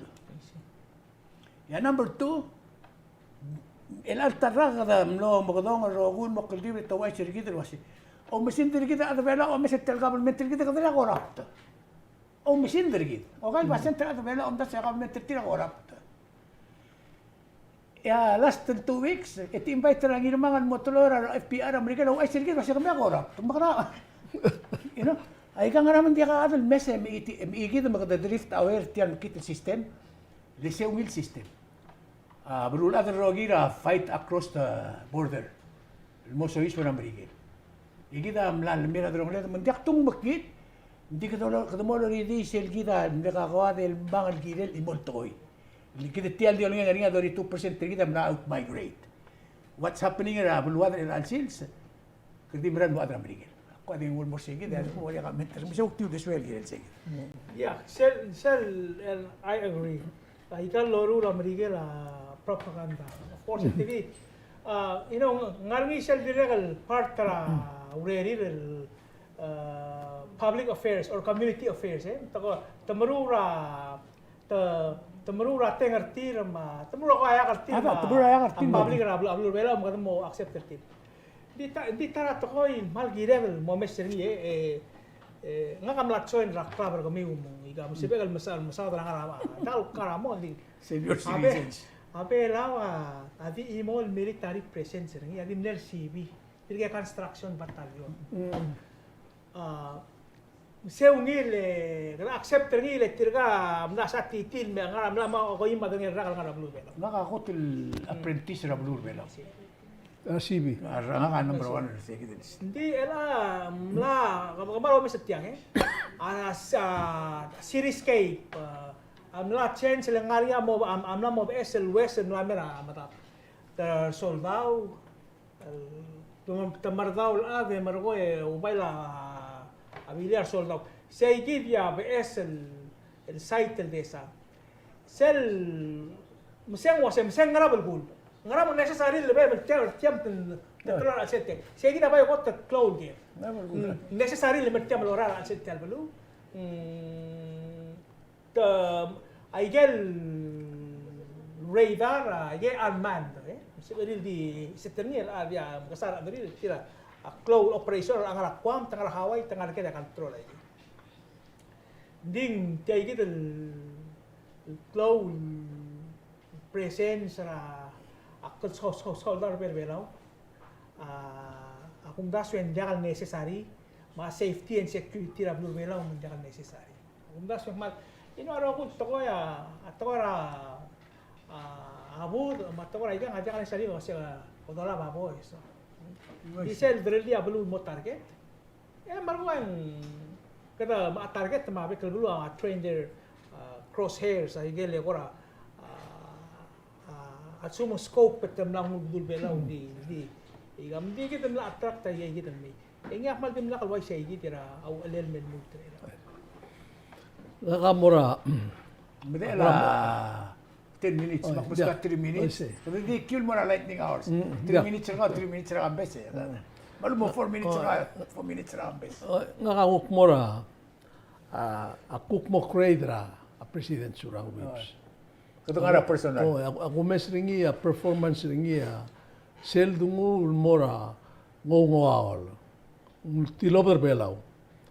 E a number two, el alta el rak a mlo mekedong el rokui el mo kldibel e te ouchais er kid el uasei, oumesingd er kid a chad er a Belau, omes er tia el government er kid e kede corrupt. Oumesingd er kid. Okai el basent er a chad er a Belau a omdasu e a government er tir a corrupt. E a last two weeks, e te invite er a Ngirmang el mo teloi er a F B I er a Merikel el ouchais er kid el uasei kemiu a corrupt. Mekerang. You know? Aika ngera me ng diak a chad el mesa e mei, e mei kid me kede drift away er tia el mekngit el system. Le sei a ungil system. A beluulechad el rokir a fight across the border el mo soiseb er a Merikel. E kid a mla lemei er a delongeled me ng diak tung mekngit, ng di kede mo, kede mo loridii sel kid a mle kakoad el mle kirel el chimo el tekoi. Kid tia el di olengei er ngii a thirty-two percent er kid a mla outmigrate. What's happening er a beluad er chelecha el sils? Kede di merael el mo chad er a Merikel. Ak kuk di nguu el mo er sei kid, e a lsekum ng ngar er ngii a comment, me se kuk di uldesuel el kirel sei kid. Yeah, sel, sel, and I agree. Aika el loruul er a Merikel a propaganda. Of course, te di, uh, you know, ng ngar er ngii sel dirrek el part er a urerir el, uh, public affairs or community affairs, e. Te ko, te meruul er a te, te meruul er a teng er tir me a, te meruul er a ko a yak er tir me a, te meruul er a yak er tir me a public er a beluu, beluu er a Belau me kede mo accept er tir. Ng di ta, ng di ta er a tekoi el kmal kired el mo mes er ngii, e, e, E, ngak a mla join er a club er kemiu me ng, ika, me sebechek el mesa, mesaod er a ngar er a, a, dal kar a mo, di. Senior citizens. A Belau a, a di chimo el military presence er ngii, a di mle er a C B. Tirke construction battalion. Mm. A, se ungil e, kede accept er ngii el tirka a mla sa titil me ngar er a mla mo koim a dengel rak el ngar er a beluu er a Belau. Ngak a kot el apprentice er a beluu er a Belau. A C B. A, ngak a number one er se kid el. Ng di el a mla, kemam, kemam a omes er tiang, e. A, sa, Cityscape, a, a mla change el ngar er ngii a mo, a, a mla mo beches el west el mla mer a medad. Te soldau, el, te, te merdau el chad e merekong e ubail a, a bilia er a soldau. Sei kid a beches el, el site el desa. Sel, meseng ua se, meseng ngera belkul. Ngera me necessary el lebe el tiam, tiam te, te klou er a chelsel tia. Sei kid a bai kot el klou el ker. Necessary el lebe el tiam el lorael er a chelsel tia el beluu. Mm, te, aike el radar, aike el unmanned, e. Se el di, se te ngii el, a, di, a, mekesai er a, di, tir a, a klou el operation, a ngar er a Guam, te ngar er a Hawaii, te ngar er a control, aike. Ng di tia kid el, el klou el presence er a, a klou el so-, so-, soldau er a Belau. A, a kumdasu e ng diak el necessary, me a safety and security er a beluu er a Belau me ng diak el necessary. A kumdasu e kmal, you know, a rokui el tekoi a, a tekoi er a, a, a budech, me a tekoi er a ikang, a diak el necessary, me se, a, odolab a boys, so. Di sel derellii a beluu el mo target. E, me a lenguu e ng kede me a target me a bek el beluu a train their, uh, crosshairs, aike el kora, uh, uh, a lsekum ng scope e te mla nguu el bedul Belau, di, di. Ika me di kid el mla attract a ikakid el mei. E ngii a kmal dimlak el uaisei kid er a uchelel me lmuut er a. Ngak a mo er a, medechel a Ten minutes, me ak meskau a three minutes. Kede di kiu el mo er a lightning hours. Three minutes er kau, three minutes er a Kambes, e. Me a lebo mo four minutes er kau, four minutes er a Kambes. Ngak a kuk mo er a, a, a kuk mo credit er a, a, President Surangel Whipps. Kede ngar er a personal. O, a, a kumes er ngii, a performance er ngii, a, sel denguu el mo er a ngoungoaol. Ng tilobed er a Belau.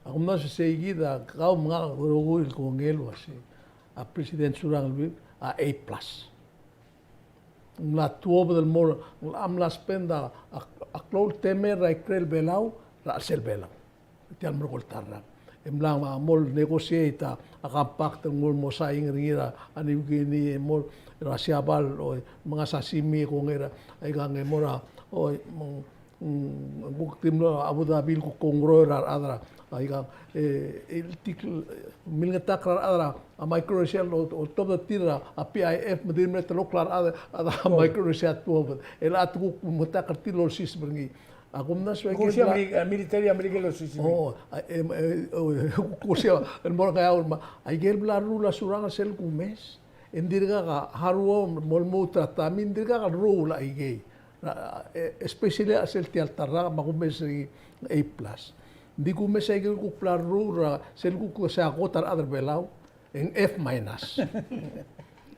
A kumdasu e sei kid a kau me ngak a rokui el kongei el uasei a President Surangel Whipps a A plus. Ng mla tuobed el mo er, ng mla spend a, a, a klou el temel er a ikrel Belau er a chelsel Belau. Tia el merekong el ta el rak. E mla mo el negotiate a, a compact el nguu el mo sain er ngii er a New Guinea, e mo er a Siabal, o, menga sasimi e kongei er a, aikang e mo er a, o, meng, Mm, kuk di mlo Abu Dhabi el kuk kongroi er a rechad er a, aikang, e, el tik, milngetakl er a rechad er a Micronesia el, oltobed er tir er a P I F, me di mle telokl a rechad er a Micronesia el tuobed. El a te kuk milngetakl er tir el olsiseb er ngii. A kumdasu e aike el bla, military American el olsiseb er ngii. O, a, em, e, o, kuk olsiseb el mo er a Ngeaur me aike el bla leruul a Surangel sel kumes. E ng dirkak a, a ruum el mo lmuut er a Tami, ng dirkak a leruul a ikei. A, e, especially a sel tia el ta el rak me a kumes er ngii A plus. Ng di kumes a ikel kuk bla leruul er a sel kuk se a kot a rechad er a Belau, e ng F minus.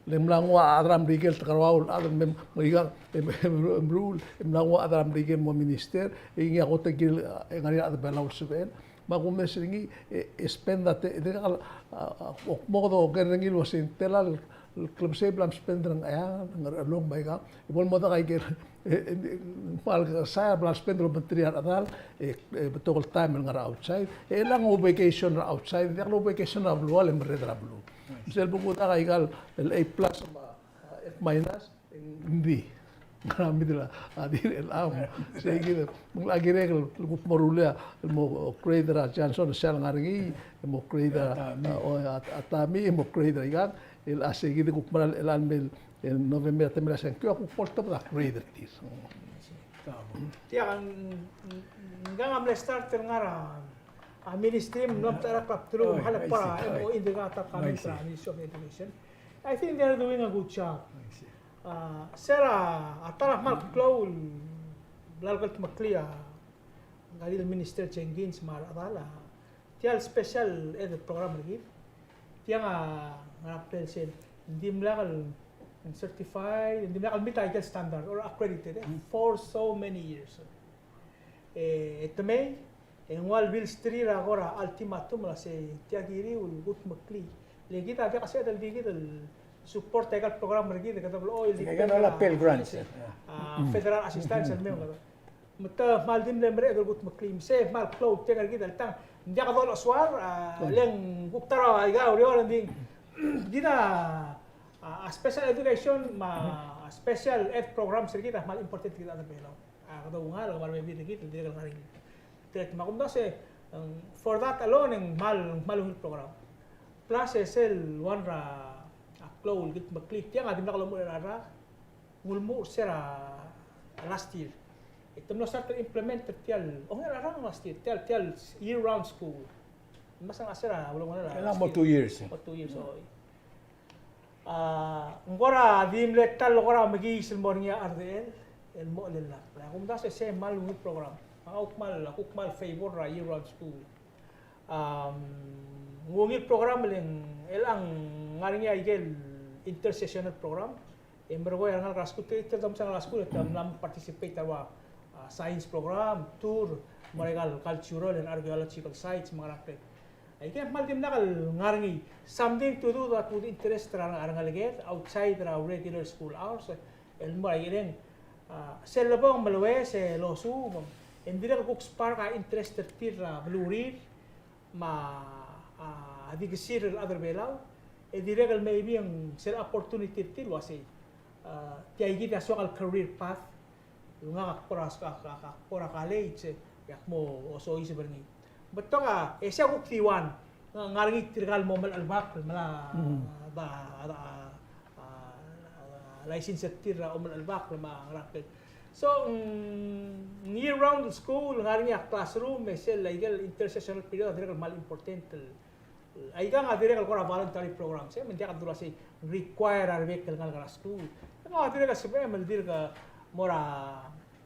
Le mla nguu a chad er a Merikel, te kar a uchul a chad me, me ikang, e, e, e, meruul, e mla nguu a chad er a Merikel el mo minister, e ngii a kot el kirel, e, ngar er ngii a rechad er a Belau el sebechel. Me a kumes er ngii, e, e spend a te, e dirkak a, a, a, kuk mo kede oker er ngii el uasei ng tela el, el klebesei el bla mspend er a Ngcheangel, Ngerchelong me aikang, e bo el mo diak a ikel, e, e, e, kmal kesai a bla mspend el obengterir a rechedal, e, e, betok el taem el ngar er a outside, e chelechang a vacation er a outside, diak el vacation er a belual e merreder er a beluu. Me sel bo kudak a ikal, el A plus me a, a, F minus, Ng di. Ng di el, a, di el, a, sei kid, me ng locha kirek el kuk mo rullii a, el mo grade er a Johnson, sel ngar er ngii, el mo grade er a, a, o, a, a Tami, el mo grade er a ikang, el a sei kid kuk mera el, el mei el, el November, te mei er a sengkio, a kuk bo ltobed a grade er tir. Tia, ng, ng, ngkang a mle start el ngar er a, a ministry, me ng mla metacherakl a bdeluk, me a le kbo er a M O E, ng dirkak a ta el comment er a Ministry of Education. I think they are doing a good job. A, se er a ta er a kmal klou el bla lekldmeklii a ngika el Minister Jenkins me a rechedal a tia el special ed program er kid. Tiang a ngar er a belsel, ng dimlak el certified, ng dimlak el meet a ikel standard or accredited, e, for so many years. E, e te mei, E ng ua el bilsterir a kora ultimatum el uasei tia kiriu el kudmeklii. Le kid a diak a sebeched el di kid el support aika el program er kid, kede blechoel di aika el Pell Grants, a, federal assistance el mei. Me te kmal di mle mereched el kudmeklii, me sei kmal klou tiang er kid el tang. Ng diak dolechesuar, a, le ng kuk ta er a aika el ureor, ng di kid a, a, a special education me a special ed programs er kid a kmal important er kid el chad er a Belau. A, kede oungalek me a rebebil er kid el dirrek el ngar er ngii. Tirke me a kumdasu e, um, for that alone, e ng kmal, kmal ungil program. Plus e sel one er a, a klou el kudmeklii tiang a dimlak lomuchel er a rak, ng ulemuchel er sel last year. E te mlo start el implement er tia el, ongera er a rak last year, tia el, tia el year round school. Me se ng a se er a, ulemuchel er a last year. Mo two years, e. Mo two years, oi. A, ng kora di mle ta el kora mekiis el mo er ngii a rdechel el mo chelellakl. A kumdasu e sei kmal ungil program. A kuk kmal, a kuk kmal favor er a year round school. Am, ng ungil program el ng, el ng ngar er ngii a ikel intersessional program. E merekong e a rengalek er a skuul, te, te domsa a skuul, te mla participate er a, a, science program, tour, mo er aika el cultural and archaeological sites, me a ngerang. Aike a kmal dimlak el ngar er ngii, something to do that would interest er a rengalek outside er a regular school hours. El mo er a ikel, a, sel lebong me le uaisei el osuub, e ng dirrek el kuk spark a interest er tir er a belurir, me a, a, dikesir el chad er a Belau, e dirrek el maybe ng sel opportunity er tir el uasei, a, tia ikid a soak el career path, el ngak a kora, a, a, a kora college, e ak mo osoiseb er ngii. Betok a, e sei a kuk di one, ng ngar er ngii tirka el mo melechelbakl, el mla, a, a, a, a, license er tir er a omelechelbakl me a ngerang. So, mm, year round school, ngar er ngii a classroom, me sel, ikel intersessional period, a dirrek el kmal important el, aikang a dirrek el kora voluntary program, se, me ng diak a dula sei require a rebek el ngalek er a school. Ng a dirrek el sebechem el dirk mo er a,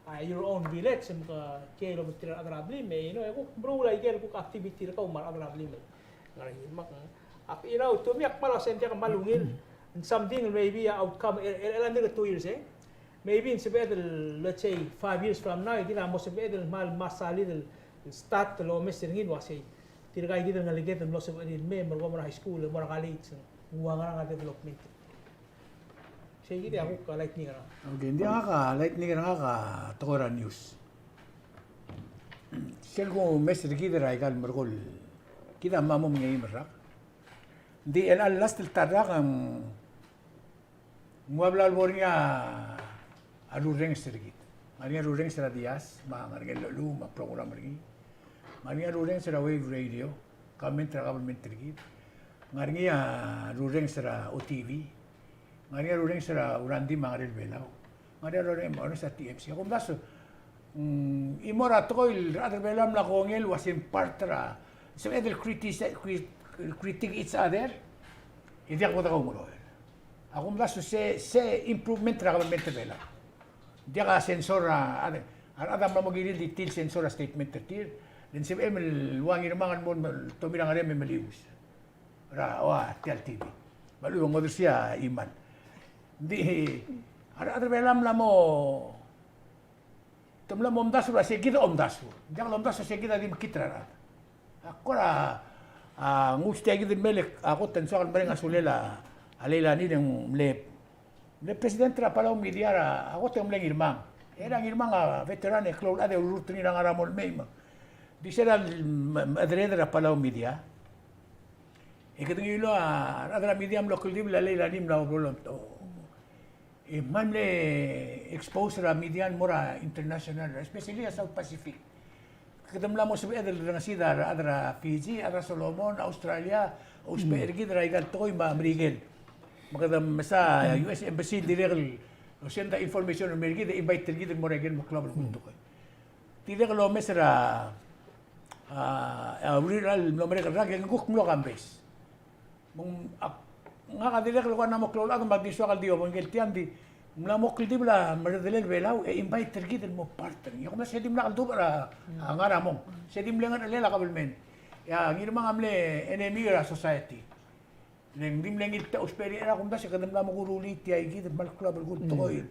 a, your own village, me ke kiei el ometir a rechad er a blim, e, you know, e kuk meruul a ikel kuk activity er kau me a rechad er a blim. Ngar er ngii, me ak, ak, you know, to me ak kmal uasei ng diak kmal ungil, something maybe a outcome, el, el, el under two years, e. Maybe ng sebeched el, let's say, five years from now, e kid a mo sebeched el kmal, kmal solid el start el omes er ngii el uasei. Tirka ikid el ngeleked el mlo sebechir el mei, me a lebo mo er a high school, mo er a college, ng ua ngerang a development. Sei kid a kuk lightning er ngak. Okay, ng di ngak a lightning er ngak a tekoi er a news. Sel kumes er kid er aika el merekong, kid a mla mo mengeim el rak. Ng di el, el last el ta el rak, ng ua bla lebo er ngii a rurrenges er kid. Ng ngar er ngii a rurrenges er a Diaz, me a ngar er ngii a Loluu, me a program er ngii. Ng ngar er ngii a rurrenges er a Wave Radio, comment er a government er kid. Ng ngar er ngii a rurrenges er a O T V. Ng ngar er ngii a rurrenges er a Urandi me a Ngerel Belau. Ng ngar er ngii a rurrenges er a T M C. A kumdasu, mm, e mo er a tekoi el rechad er a Belau a mla kongei el uasei ng part er a, sebeched el criticize, cri-, critique each other, e diak bo dekaumeroel. A kumdasu se, se improvement er a government er a Belau. Diak a censor a, a, a rechad a mla mo kirir el di tir el censor a statement er tir, le ng sebechem el ua Ngirmang el mo, mo tomir a ngerem e melius er a, ua, tia el T V. Me a lechub e ng odersii a chimal. Ng di, a rechad er a Belau a mla mo Te mla mo omdasu er a se kid a omdasu. Ng diak lomdasu er a se kid a di mekngit er a rechad. A kora, a, nguu tia kid el mei e a kot e ng soak el mereng a sulel a Leilani e ng mle, mle president er a Palau Media er a, a kot e ng mle Ngirmang. E a Ngirmang a veteran e klou el chad e ururt er ngii er a ngar er a mong el mei me. Di se er a, mm, mechedereder er a Palau Media. E kede ngiluu a rechad er a media a mlo kldibel a Leilani a mla oberol a mto. E kmal mle expose er a media el mo er a international, especially a South Pacific. Kede mla mo sebeched el rrengesid a rechad er a Fiji, a rechad er a Solomon, Australia, ousbech er kid er aika el tekoi me a Merikel. Me kede mesa U S Embassy el dirrek el send a information el mei er kid e invite er kid el mo er aike el mo klou el tekoi. Dirrek el omes er a, a, a uriul el mlo merek el rak e ng kuk mlo campaign. Me ng, a, ngak a dirrek el kora mo klou el chad me ak di soak el di obengkel tiang, di mla mo kldibel a meredelel Belau e invite er kid el mo part er ngii. Kom se dimlak el dubech er a, a, ngar er a mong. Se di mle ngerechelel a government. E a Ngirmang a mle enemy er a society. Le ng di mle ngiltii a ousbech er ngii, e a kumdasu e kede mla mo kuruulii tia kid el kmal klou a belkul el tekoi.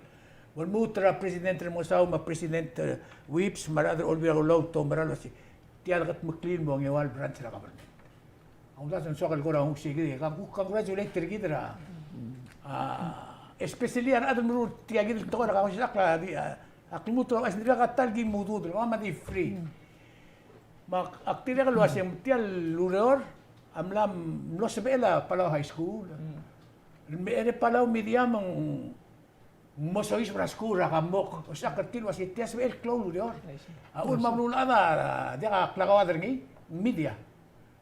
Bo lmuut er a President Remengesau me a President, e, Whipps me a rechad er a Olbiil er a Kelulau el tomera el uasei Tia el kedmeklii el mo nguu a branch er a government. A uldasu e ng soak el kora nguu sei kid, e kuk congratulate er kid er a, a, especially a rechad el meruul tia kid el tekoi er a council, ak di, a, ak lmuut el ouchais, ng dirkak a ta el ki mo udoud el kemam a di free. Me ak dirrek el uasei tia el ureor a mla mlo sebechel a Palau High School. Me er a Palau Media me ng mo soiseb er a skuul er a Kamok. Osisechakl er tir el uasei tia sebechel el klou el ureor. A uchul me a beluulechad a diak a klekauchad er ngii, media.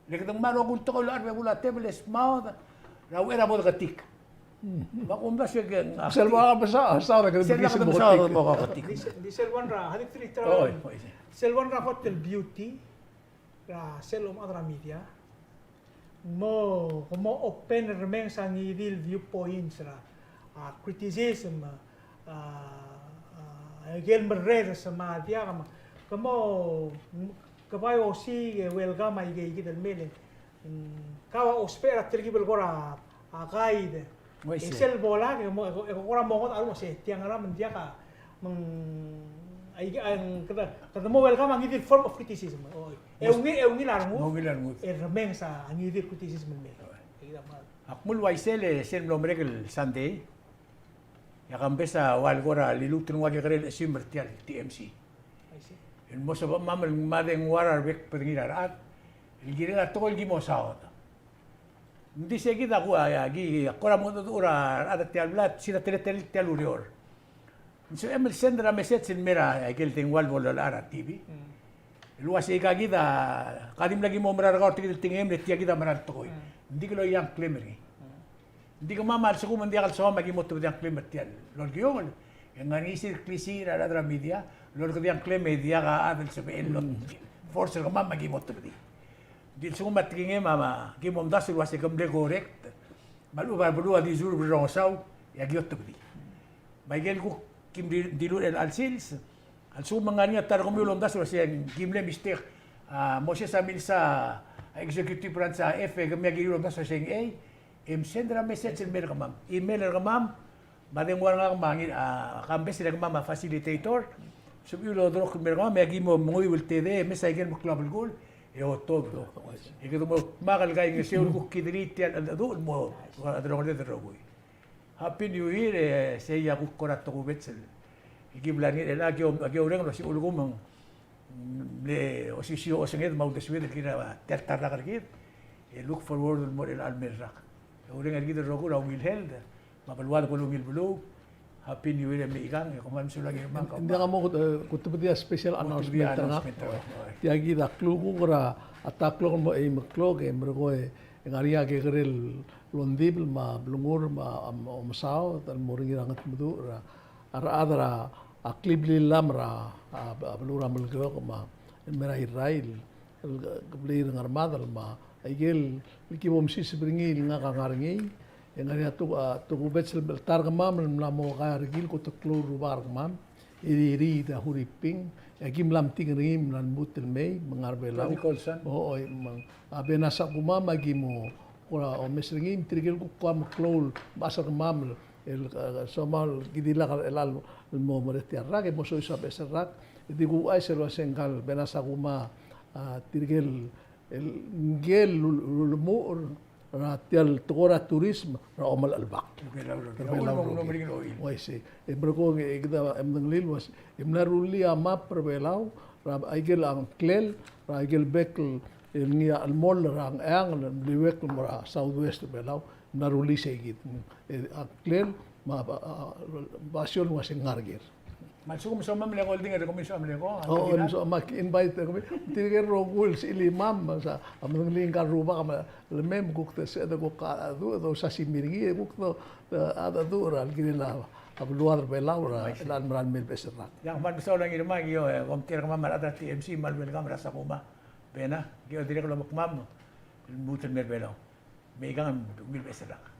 Le kede ngmai a rokui el tekoi el locha er a bebul a tebel e smaod er a uchei er a bo deketik. Me ak omdasu e ke, sel bo a besa, sa, sel bo a besa, bo deketik. Di sel, di sel one er a, hadik three, oi, oi, sel one er a kot el beauty er a sel omechad er a media, mo, mo open el remenges a ngii di el viewpoints er a, a, criticism, a, a, ikel merreder me a diak, me ke mo, ke bai osiik e welcome a ike, ikid el mei. Mm, kau a ousbech er a telkib el kora, a, guide. E sel bo lak, e mo, e ko, e ko kora mo ngodech a renguk el uasei, tiang er a me ng diak a, me ng, ai, ai, kede, kede mo welcome a ngii di el form of criticism. Oi. E ungil, e ungil a renguk. Ungil a renguk. E remenges a ngii di el criticism el mei. Ak mle uaisei e sel mlo merek el Sunday, e ak mbes a ua el kora liluut el nguu a kekerei el chesimer er tia el T M C. El mo sebechemam el mad e ng ua er a rebek el bedengir a rechad el kirel a tekoi el ki mo saod. Ng di sei kid a kuk, a, a ki, a kora mo mengedecheduch er a rechad er tia el blai, sel teletelel tia el ureor. Ng sebechem el send er a message el mei er a ikel dengua el bo lolecha er a T V el uasei ka kid a, ka di mla ki mo mera er kau er tia kid el tekingem, le tia kid a mera el tekoi. Ng di ke loia a ngklem er ngii. Ng di kemam a lsekum ng diak el soam a ki mo tebedii a ngklem er tia el olkiongel, e ng ngar er ngii sel klisiich er a rechad er a media el olekdii a ngklem e diak a chad el sebechel el force er kemam a ki mo tebedii. Ng di lsekum a tekingem a, a ki mo omdasu el uasei ke mle correct, me a lechub a beluu a deserve el rongesau, e a ki otebedii. Me a ikel kuk kim di, dilu er chelecha el sils, a lsekum me ng ngar er ngii a ta er kemiu el omdasu el uasei ng ki mle mistake, a, Moses a milsa a executive branch a F, e kemiu a kirir el omdasu el uasei ng A, e msend er a message el mei er kemam. Email er kemam, me a dengua er ngak me a ngii, a, Kambes er kemam a facilitator, sebechiu el oldurokl el mei er kemam, e aki mo menguiu el tedei, e mesa ikel meklou a belkul, e otobed. E kede mo dmak el kaingeseu el kuk kiderii tia el cheldecheduch el mo, a, delongelded el rokui. Happy New Year, e sei a kuk kora tokubets el ki bla er ngii er chelecha, aki oureng el osiik a ulekum e ng mle osisiu a osenged me a uldesued el kirel tia el ta el rak er kid, e look forward el mo er chelecha el mei el rak. E oureng er kid el rokui er a ungil health, me a beluad bo lungil beluu, Happy New Year e mechikang, e kom kmal mesulang e kemam. Ng diak mo kut-, e, kutebedii a special announcement er ngak. Tia kid a klukuk er a, a ta klok el mo eim el klok, e merekong e ng ngar er ngii a kekerei el ongdibel me a blengur me a, a, omesaod el mo er ngii er a Ngetmeduch er a, a rechad er a, a Kliblillam er a, a, a beluu er a Melekeok me a, el mei er a Irrai el, el kebliil er a Ngermadel me a ikel, el ki bo msiseb er ngii el ngak a ngar er ngii, e ng ngar er ngii a tok-, a, tokubets el ta er kemam el mla mo kaia er kid el kot el klou el rubak er kemam, e di, di, di a Huriping, e aki mla metik er ngii, mla lmuut el mei, me ngar er a Belau. Oi, me ng, a, Bena Sakuma me aki mo kora omes er ngii, me tirke el kuk kora meklou el mechas er kemam el, el, e, soam el ki di lak er chelecha el mo merek tia el rak, e mo soiseb a beches el rak, e di kuk ouchais el uasei ngka el Bena Sakuma, a, tirke el el ngike el lul-, lulemuchel er a tia el tekoi er a tourism er a omelechelbak. Belau, Belau, Belau, Belau. Uaisei. E merekong e kede medengelii el uasei, e mla rullii a map er a Belau er a ikel a ngklel er a ikel bek el ngii a chelmoll er a Ngcheangel el meliuekl el mo er a southwest er a Belau, mla rullii sei kid. E a ngklel me a, a, a, basio el uasei ngar er ker. Me a lsekum e soam el eko el di ngar er kemiu, soam el eko. O, e soam, me aki invite er kemiu. Tirke el rokui el sechelimam, me sa, a medengelii ngka el rubak me le mei me kuk te sebeched el kuk a, a du, a dosasimi er ngii, e kuk te, a, a du er a kirel a, a beluad er a Belau er a, el mera el mei el beches el rak. Ng kmal mesaul a Ngirmang, e, e, kom tir kemam a rechad er a T M C, kmal welcome er a Sakuma. Bena, e dirrek el omekmam el lmuut el mei er a Belau. Me ikang, ungil beches el rak.